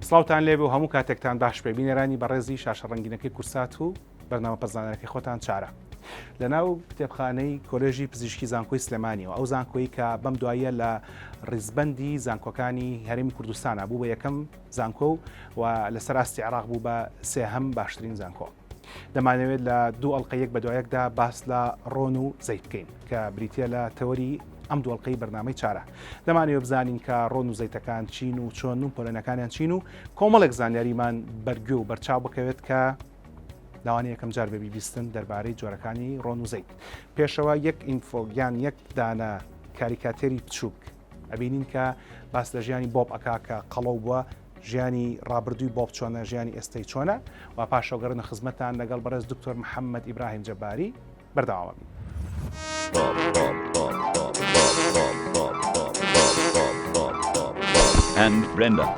سڵاوتان لێبێ و هەموو کاتێکتان باش بێ بینەرانی بەڕێزی شاشە ڕەنگینەکەی کورسات و بەرنامە پەزانەکەی خۆتان چارە لە ناو کتێبخانەی کۆلێژی پزیشکی زانکۆی سلێمانیەوە ئەو زانکۆی کە بەم دواییە لە ڕیزبەندی زانکۆکانی هەرێمی کوردستانە بوو بە یەکەم زانکۆ و لەسەر ئاستی عێراق بوو بە سێهەم باشترین زانکۆ. دەمانەوێت لە دوو ئەڵقە یەک بەدوایەکدا باس لە ڕۆن و زەیت بکەین کە بریتە لە تەوەری ئەم دووەڵقەی بەرنامەی چارە. دەمانەوێت بزانین کە ڕۆن و زەیتەکان چین و چۆن و پۆلێنەکانیان چین و کۆمەڵێک زانیاریمان بەرگوێ و بەرچاو بکەوێت کە لەوانەیە یەکەم جار بێ بیبیستن دەربارەی جۆرەکانی ڕۆن و زەیت. پێشەوە یەک ئینفۆ یان یەک دانە کاریکاتێری بچووک ئەبینین کە باس لە ژیانی بۆب ئەکا کە قەڵەو بووە ژیانی ڕابردووی بۆب چۆنە ژیانی ئێستەی چۆنە و پاشەوگەڕنە خزمەتان لەگەڵ بەڕێز دکتۆر محەممەد ئیبراهیم جەباری بەردەوامە بین. And Brenda.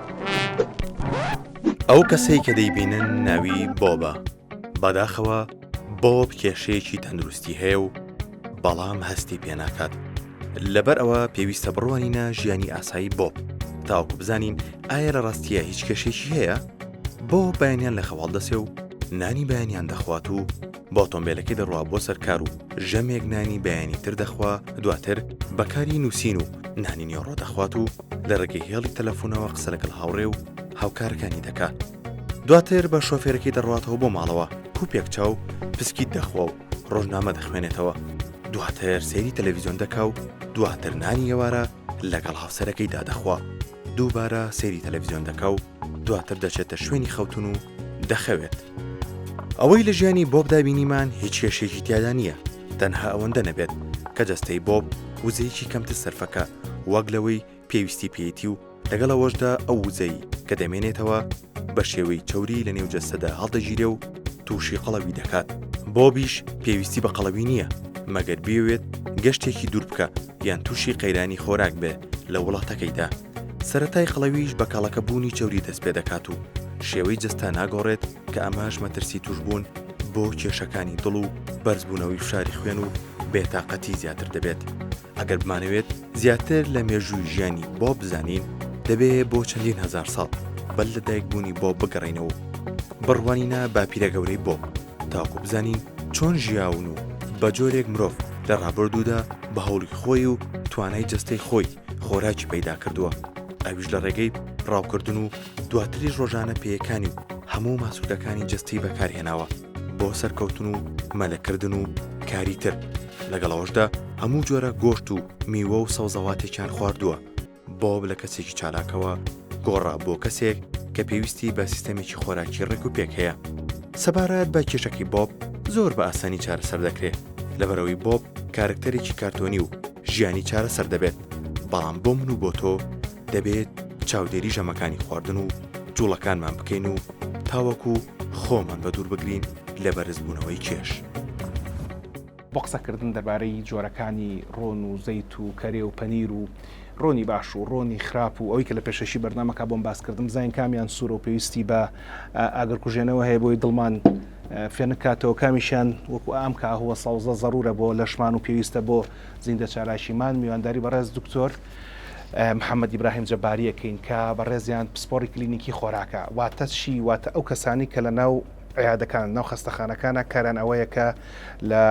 ئەو کەسەی کە دەیبینن ناوی بۆبە. بەداخەوە بۆب کێشەیەکی تەندروستی هەیە و بەڵام هەستی پێناکات. لەبەر ئەوە پێویستە بڕوانینە ژیانی ئاسایی بۆب تاوەکو بزانین ئایا لە ڕاستیە هیچ کێشێکی هەیە؟ بۆ بەیانیان لە خەواڵ دەسێ و نانی بەیانیان دەخوات و بە ئۆتۆمبێلەکەی دەڕوا بۆ سەر کار و ژەمێک نانی بەیانی تر دەخوا دواتر بەکاری نووسین و نانی نیۆڕۆ دەخوات و لە ڕێگەی هێڵی تەلەفۆنەوە قسە لەگەڵ هاوڕێ و هاوکارەکانی دەکا دواتر بە شۆفێرەکەی دەڕواتەوە بۆ ماڵەوە کوپێک چا و پسکیت دەخوا و ڕۆژنامە دەخوێنێتەوە دواتر سەیری تەلەڤیزیۆن دەکا و دواتر نانی ئێوارە لەگەڵ هاوسەرەکەیدا دەخوا دووبارە سەیری تەلەڤیزیۆن دەکا و دواتر دەچێتە شوێنی خەوتن و دەخەوێت. ئەوەی لە ژیانی بۆبدا بینیمان هیچ کێشێکی تیادا نییە تەنها ئەوەندە نەبێت کە جەستەی بۆب وزەیەکی کەمتر سەرفەکە وەک لەوەی پێویستی پێیەتی و لەگەڵ ئەوەشدا ئەو وزەی کە دەمێنێتەوە بە شێوەی چەوری لە نێو جەستەدا هەڵدەگیرێ و تووشی قەڵەوی دەکات. بۆبیش پێویستی بە قەڵەوی نییە مەگەر بیەوێت گەشتێکی دوور بکا یان تووشی قەیرانی خۆراک بێ لە وڵاتەکەیدا. سەرەتای قەڵەویش بە کەڵەکە بوونی چەوری دەست پێ دەکات و شێوەی جەستە ناگۆڕێت کە ئەمەش مەترسی تووشبوون بۆ کێشەکانی دڵ و بەرزبوونەوەی فشاری خوێن و بێتاقەتی زیاتر دەبێت. ئەگەر بمانەوێت زیاتر لە مێژووی ژیانی بۆب بزانین دەبێ بۆ چەندین هەزار ساڵ بەر لە دایکبوونی بۆب بگەڕێینەوە و بڕوانینە باپیرە گەورەی بۆب تاوەکو بزانین چۆن ژیاون و بە جۆرێک مرۆڤ لە ڕابردوودا بە هەوڵی خۆی و توانای جەستەی خۆی خۆراکی پەیدا کردووە ئەویش لە ڕێگەی ڕاوکردن و دواتریش ڕۆژانە پێیەکانی و هەموو ماسولکەکانی جەستەی بەکارهێناوە بۆ سەرکەوتن و مەلەکردن و کاری تر لەگەڵ ئەوەشدا هەموو جۆرە گۆشت و میوە و سەوزەواتێکیان خواردووە بۆب لە کەسێکی چالاکەوە گۆڕا بۆ کەسێک کە پێویستی بە سیستەمێکی خۆراکی ڕێک و پێک هەیە سەبارەت بە کێشەکەی بۆب زۆر بە ئاسانی چارەسەر دەکرێت لەبەرەوەی بۆب کارکتەرێکی کارتۆنی و ژیانی چارەسەر دەبێت بەڵام بۆ من و بۆ تۆ دەبێت چاودێری ژەمەکانی خواردن و جوڵەکانمان بکەین و تاوەکو خۆمان بەدوور بگرین لە بەرزبوونەوەی کێش. بۆ قسەکردن دەربارەی جۆرەکانی ڕۆن و زەیت و کەرێ و پەنیر و ڕۆنی باش و ڕۆنی خراپ و ئەوی کە لە پێشەشی بەرنامەکە بۆم باسکردم بزانین کامیان سوورە و پێویستی بە ئاگرکوژێنەوە هەیە بۆی دڵمان فێنک کاتەوە کامیشیان وەکو ئام کاهوە سەوزە زەرورە بۆ لەشمان و پێویستە بۆ زیندە چالاکیمان میوانداری بەڕێز دکتۆر محەممەد ئیبراهیم جەباریەکەین کە بەڕێزیان پسپۆڕی کلینیکی خۆراکە واتە چی واتە ئەو کەسانی کە لە ناو عیادەکان ناو خەستەخانەکانە کاریان ئەوەیە کە لە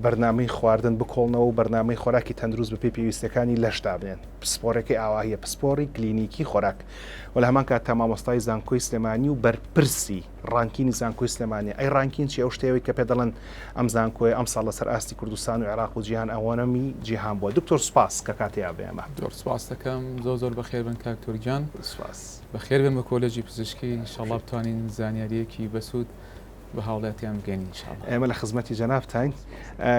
بەرنامەی خواردن بکۆڵنەوە و بەرنامەی خۆراکی تەندروست بەپێی پێویستیەکانی لەش دابنێن پسپۆرەکەی ئاواهیە پسپۆڕی کلینیکی خۆراک و لە هەمان کاتتا مامۆستای زانکۆی سلێمانی و بەرپرسی ranking ی زانکۆی سلێمانی ئەی ranking چی ئەو شتەیەوەی کە پێ دەڵێن ئەم زانکۆیە ئەمساڵ لەسەر ئاستی کوردستان و عێراق و جیهان ئەوەنەمی جیهان بووە دکتۆر سوپاس کە کاتێ بە ئێمە. زۆر سوپاس دەکەم زۆر زۆر بەخێر بن کاک تورکجان. سوپاس. بەخێر بێن بە کۆلێجی پزیشکی ان شاءاللە بتوانین زانیاریەکی بەسوود بە هاوڵاتیان بگەینین ان شاءاللە. ئێمە لە خزمەتی جەنابتاین.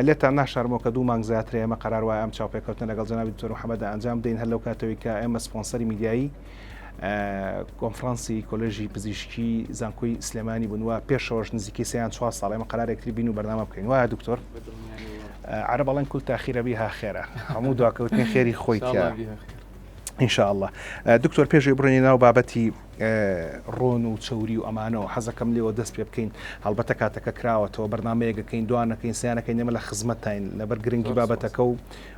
لێتان ناشارمەوە کە دوو مانگ زیاترە ئێمە قەرار وایە ئەم چاوپێکەوتنە لەگەڵ جەنابی دکتۆر محەمەدا ئەنجام بدەین هەر لەو کاتەوەی کە ئێمە سپۆنسەری میدیایی کۆنفرانسی کۆلێژی پزیشکی زانکۆی سلێمانی بوون و پێشەوەش نزیکەی سێ یان چوار ساڵ ئێمە قەرار یەکتری بین و بەرنامە بکەین وایە دکتۆر؟ عەرەب ئەڵێن كل تأخيرة بها خيرة هەموو دواکەوتنی خێری خۆی تیا. ان شاء اللە دکتۆر پێش ئەوەی بڕۆینە ناو بابەتی ڕۆن و چەوری و ئەمانەوە حەزەکەم لێوە دەست پێ بکەین هەڵبەتە کاتەکە کراوەتەوە بەرنمەیەکەکەین دوانەکەین سیانەکەین ئێمە لە خزمەتتاین لەبەر گرنگی بابەتەکە و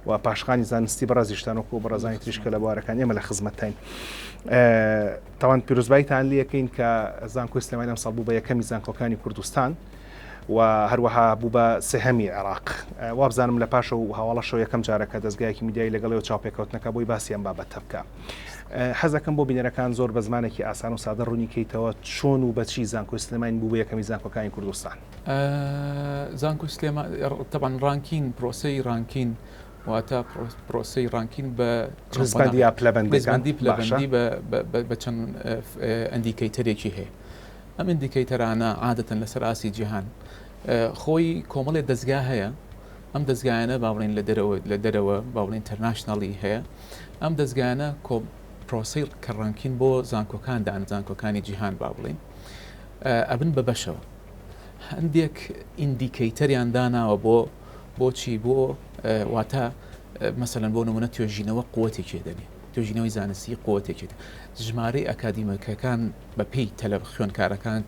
و پاشخانی زانستی بەڕێزیشتان وەکو بەڕێزانی تریش کە لە بوارەکان ئێمە لە خزمەتتاین تاوان پیرۆزباییتان لەکەین کە زانکۆی سلێمانی ئەمساڵ بوو بە یەکەمی زانکۆکانی کوردستان و هەروەها بوو بە سێهەمی عێراق. وابزانم لە پاش ئەو هەواڵەشەوە یەکەم جارە کە دەزگایەکی میدیایی لەگەڵ ئێوە چاوپێکەوتنەکە بۆی باسی ئەم بابەتە بکا. حەز دەکەم بۆ بینەرەکان زۆر بە زمانێکی ئاسان و سادە ڕوونی کەیتەوە چۆن و بەچی زانکۆی سلێمانی بوو بە یەکەمی زانکۆکانی کوردستان؟ زانکۆی سلێمانی تەبعەن ranking پرۆسەی ranking واتە پرۆسەی ranking بە ڕیزبەندی یا پلەبەندیەکان ڕیزبەندی پلەبەندی بە چەند indicator ێکی هەیە. ئەم indicator انە عادەتەن لەسەر ئاستی جیهان خۆی کۆمەڵێ دەزگا هەیە ئەم دەزگایانە با بڵێین لە دەرەوە لە دەرەوە با بڵێین internationally هەیە ئەم دەزگایانە کۆ پرۆسەی کە ranking بۆ زانکۆکان دان زانکۆکانی جیهان با بڵێین ئەبن بە بەشەوە هەندێک indicator یان داناوە بۆ بۆچی بۆ واتە مەسەلەن بۆ نمونە توێژینەوە قوتێکی دەنێ توێژینەوەی زانستی قوتێکی ژمارەی ئەکادیمەکەکان بە پێی تەلەب خوێندکارەکان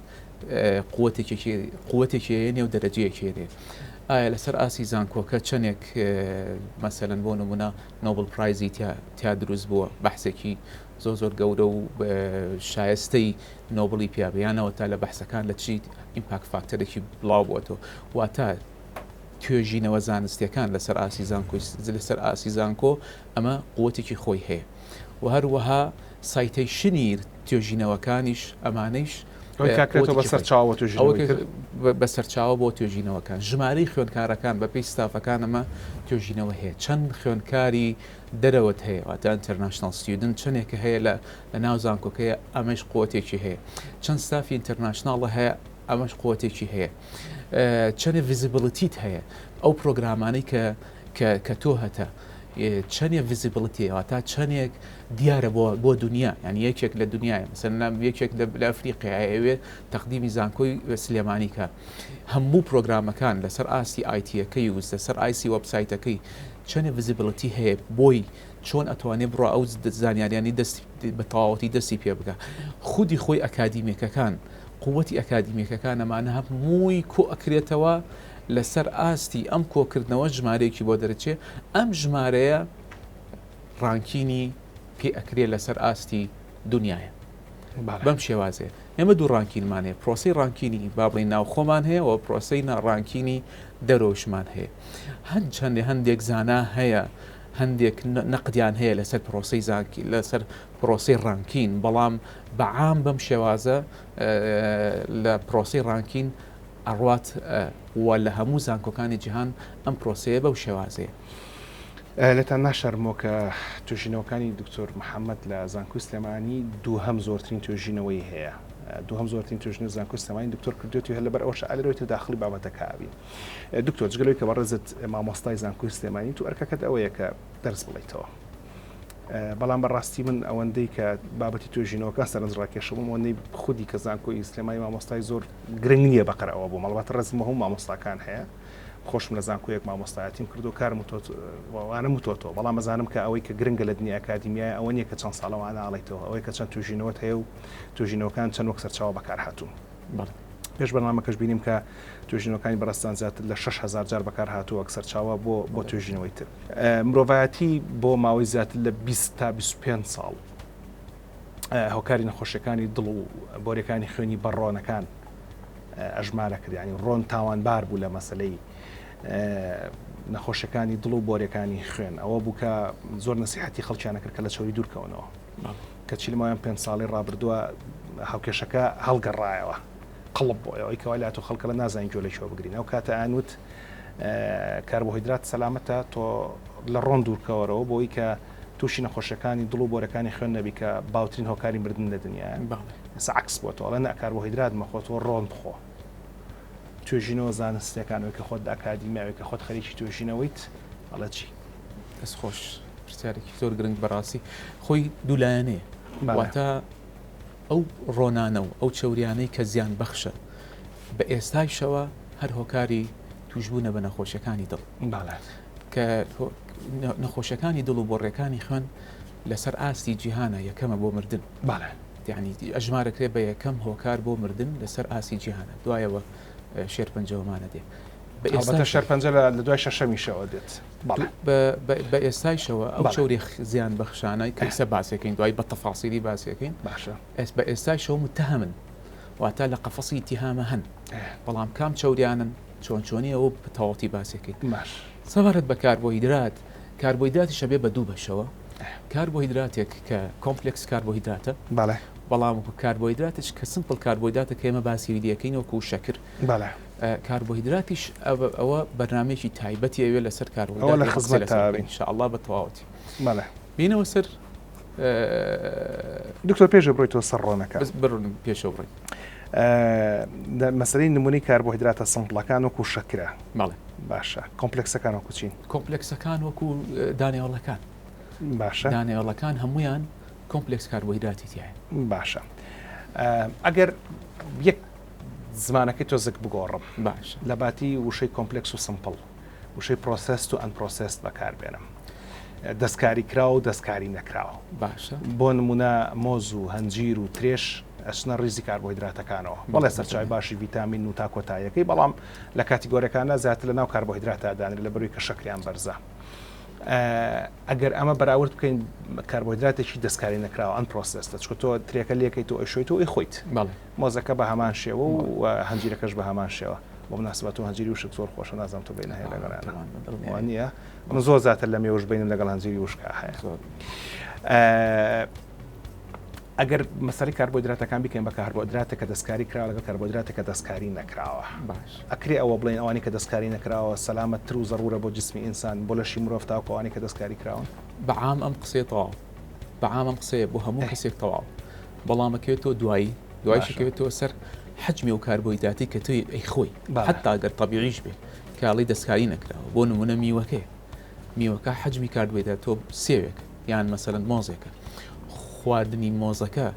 قوتێکی قوتێکی هەیە نێو دەرەجەیەکی هەیە ئایا لەسەر ئاستی زانکۆکە چەندێک مەسەلەن بۆ نمونە Nobel Prize ی تیا دروست بووە بەحسێکی زۆر زۆر گەورە و شایستەی نۆبڵی پیابیانەوە تا لە بەحسەکان لە چی impact factor ێکی بڵاو بووەتەوە واتە توێژینەوە زانستیەکان لەسەر ئاستی زانکۆی لەسەر ئاستی زانکۆ ئەمە قوتێکی خۆی هەیە و هەروەها citation ی توێژینەوەکانیش ئەمانەیش ئەوەی کاکرێتەوە بە سەرچاوە بۆ توێژینەوەی تر. بە سەرچاوە بۆ توێژینەوەکان. ژمارەی خوێندکارەکان بە پێی ستافەکان ئەمە توێژینەوە هەیە. چەند خوێندکاری دەرەوەت هەیە واتە international student چەندێکە هەیە لە لە ناو زانکۆکەیە ئەمەش قوتێکی هەیە. چەند ستافی international هەیە ئەمەش قوتێکی هەیە. چەندێ visibility ت هەیە ئەو پرۆگرامانەی کە کە کە تۆ هەتە چەندێ visibility واتە چەندێک دیارە بۆ بۆ دنیا یعنی یەکێک لە دنیای مەسەلەن یەکێک لە ئەفریقیا ئەوێ تەقدیمی زانکۆی سلێمانی کە هەموو پرۆگرامەکان لەسەر ئاستی IT ەکەی و لەسەر ئایسی وەبسایتەکەی چەندێ visibility هەیە بۆی چۆن ئەتوانێ بڕۆ ئەو زانیاریانی دەست بە تەواوەتی دەستی پێ بگە خودی خۆی ئەکادیمیەکەکان قوتی ئەکادیمیەکەکان ئەمانە هەمووی کۆ ئەکرێتەوە لەسەر ئاستی ئەم کۆکردنەوە ژمارەیەکی بۆ دەرچێ ئەم ژمارەیە ranking ی پێ ئەکرێ لەسەر ئاستی دنیاە بەم شێوازێ ئێمە دوو ranking مان هەیە پرۆسی ranking ی با بڵێین ناوخۆمان هەیە و پرۆسی ranking ی دەرۆشمان هەیە هەند چەندێ هەندێک زانا هەیە هەندێک نەقدیان هەیە لەسەر پرۆسی زانکی لەسەر پرۆسی ranking بەڵام بەعام بەم شێوازە لە پرۆسی ranking ئەڕوات و لە هەموو زانکۆکانی جیهان ئەم پرۆسەیە بەو شێوازەیە. لێتان ناشارمەوە کە توێژینەوەکانی دکتۆر محەممەد لە زانکۆی سلێمانی دووهەم زۆرترین توێژینەوەی هەیە. دووهەم زۆرترین توێژینەوە زانکۆی سلێمانی دکتۆر کردوێتی هەر لەبەر ئەوەش ئالەرەوەی تر داخڵی بابەتەکە ئەبین. دکتۆر جگە لەوەی کە بەڕێزت مامۆستای زانکۆی سلێمانی تو ئەرکەکەت ئەوەیە کە دەرس بڵێیتەوە. بەڵام بەڕاستی من ئەوەندەی کە بابەتی توێژینەوەکان سەرنج ڕاکێشە بووم ئەوەندەی خودی کە زانکۆی سلێمانی مامۆستای زۆر گرنگ نییە بەقەر ئەوە بووم ئەڵبەتە ڕێزم بۆ هەموو مامۆستاکان هەیە خۆشم لە زانکۆیەک مامۆستایەتیم کردو کارم وانەم وتۆتەوە بەڵام ئەزانم کە ئەوەی کە گرنگە لە دنیا ئەکادیمیایە ئەوە نییە کە چەند ساڵە وانە ئەڵێیتەوە ئەوەی کە چەند توێژینەوەت هەیە و توێژینەوەکان چەند وەک سەرچاوە بەکار هاتوون. پێش بەرنامەکەش بینیم کە توێژینەوەکانی بەڕێزتان زیاتر لە 6000 جار بەکار هاتووە وەک سەرچاوە بۆ بۆ توێژینەوەی تر. مرۆڤایەتی بۆ ماوەی زیاتر لە 20 تا 25 ساڵ هۆکاری نەخۆشیەکانی دڵ و بۆریەکانی خوێنی بە ڕۆنەکان ئەژمارە کرد ینی ڕۆن تاوانبار بوو لە مەسلەی نەخۆشیەکانی دڵ و بۆریەکانی خوێن ئەوە بوو کە زۆر نسیحەتی خەڵکیانە کرد کە لە چەوری دوورکەونەوە کەچی لە ماوەی پێنج ساڵی ڕابردووە هاوکێشەکە هەڵگەڕایەوە قڵب بۆ ئەوەی کەوا لات و خەڵکە لە نازانین گوێ لە کوێ بگرین ئەو کاتە ئەیانوت کاربۆهیدرات سەلامەتە تۆ لە ڕۆن دوورکەوەرەوە بۆی کە تووشی نەخۆشیەکانی دڵ و بۆرەکانی خوێن نەبی کە باوترین هۆکاری مردن لە دنیایە ئێستا عەکس بۆتەوە ئەڵێ نا کاربۆهیدرات مەخۆ تۆ ڕۆن بخۆ توێژینەوە زانستیەکان ئەوەی کە خۆت لە ئەکادیمیا ئەوەی کە خۆت خەریکی توێژینەوەیت ئەڵێ چی؟ دەست خۆش پرسیارێکی زۆر گرنگ بەڕاستی خۆی دوولایەنەیە واتە ئەو ڕۆنانە و ئەو چەوریانەی کە زیان بەخشە بە ئێستایشەوە هەر هۆکاری توشبوونە بە نەخۆشیەکانی دڵ کە نەخۆشیەکانی دڵ و بۆڕیەکانی خوێن لەسەر ئاستی جیهانە یەکەمە بۆ مردن. بەڵێ. یانی ئەژمارەکرێ بە یەکەم هۆکار بۆ مردن لەسەر ئاستی جیهانە دوایەوە شێرپەنجەوەمانە دێ. بە ئێستا شێرپەنجە لە دوای شەشەمیشەوە دێت. بە ئێستایشەوە ئەو چەوری زیان بەخشانە کە ئیسە باسێکەین دوای بە تەفاسیلی باسێکەین باشە ئێس بە ئێستایشەوە متهمن واتە لە قەفەسی ئیتیهامە هەن بەڵام کام چەوریانن چۆن چۆنی ئەوە بە تەواوەتی باسێکەین باش سەبارەت بە کاربۆهیدرات کاربۆهیدراتیش ئەبێ بە دوو بەشەوە کاربۆهیدراتێک کە complex کاربۆهیدراتە بەڵێ بەڵام کاربۆهیدراتش کە simple کاربۆهیدراتە کە ئێمە باسی لێکەین وەکو شەکر بەڵێ کاربۆهیدراتیش ئەوە بەرنامەیەکی تایبەتی ئەوێ لەسەر کاربۆهیدرات لە خزمەت إن شاء الله بە تەواوەتی بەڵێ بینەوە سەر دکتۆر پێشە بڕۆیتەوە سەر ڕۆنەکە بڕن پێشەوە بڕین مەسەلەی نمونەی کاربۆهیدراتە simple ەکان وەکو شەکرە بەڵێ باشە complex ەکان وەکو چین؟ complex ەکان وەکو دانەوێڵەکان باشە دانەوێڵەکان هەمویان complex کاربۆهیدراتی تایە باشە ئەگەر یەک زمانەکەی تۆزێک بگۆڕم باش لە باتی وشەی complex و simple وشەی processed و unprocessed بەکاربێنم دەستکاری کراوە و دەستکاری نەکراوە. باشە. بۆ نموونە مۆز و هەنجیر و ترێش ئەچنە ڕیزی کاربۆهیدراتەکانەوە. بەڵێ سەرچاوەی باشی ڤیتامین و تا کۆتاییەکەی، بەڵام لە category ەکاندا زیاتر لە ناو کاربۆهیدراتا دانرێت لەبەرئەوەی کە شەکریان بەرزە. ئەگەر ئەمە بەراورد بکەین کاربۆهیدراتێکی دەستکاری نەکراوە unprocessed ە چونکە تۆ ترێکە لێکەیت و ئەیشۆیت و ئەیخۆیت. بەڵێ. مۆزەکە بە هەمان شێوە و هەنجیرەکەش بە هەمان شێوە. بۆ مناسبەت و هەنجیری وشک زۆر خۆشە نازانم تۆ بینە هەیە لەگەڵیانە نییە من زۆر زیاتر لە مێوژ بینم لەگەڵ هەنجیری وشکا هەیە ئەگەر مەسەری کاربۆیدراتەکان بکەین بە کاربۆیدراتێک کە دەستکاری کراوە لەگەڵ کاربۆیدراتێک کە دەستکاری نەکراوە باش ئەکرێ ئەوە بڵێن ئەوانی کە دەستکاری نەکراوە سەلامەتتر و زەڕورە بۆ جسمی ئینسان بۆ لەشی مرۆڤ تاوەکو ئەوانی کە دەستکاری کراون بەعام ئەم قسەیە تەواو بەعام ئەم قسەیە بۆ هەموو کەسێک تەواو بەڵام ئەکەوێتەوە دوایی دوایش ئەکەوێتەوە سەر حەجمی ئەو کاربۆهیدراتی کە تۆی ئەیخۆی حتا گەر تەبیعیش بێ کاڵی دەستکاری نەکراوە بۆ نمونە میوەکەی میوەکە حەجمی کاربۆهیدرات تۆ سێوێک یان مەسەلەن مۆزێکە خواردنی مۆزەکە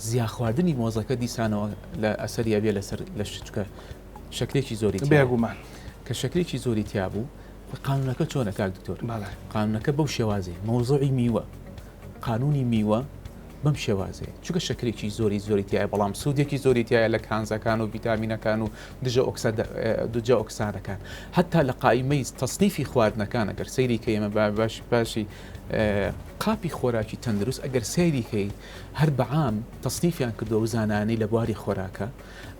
زیا خواردنی مۆزەکە دیسانەوە لە ئەسەری ئەبێ لەسەر لە شچکە شەکرێکی زۆری بێگومان کە شەکرێکی زۆری تیا بوو قانونەکە چۆنە کاک دکتۆر قانونەکە بەو شێوازی مەوزوعی میوە قانونی میوە بەم شێوازەیە چونکە شەکرێکی زۆری زۆری تایە بەڵام سوودێکی زۆری تایە لە کانزاکان و ڤیتامینەکان و دژە دژە ئۆکسانەکان هەتا لە قایمەی تەسنیفی خواردنەکان ئەگەر سەیری کەی ئێمە باش باشی قاپی خۆراکی تەندروست ئەگەر سەیری کەی هەر بەعام تەسنیفیان کردووە و زانانی لە بواری خۆراکە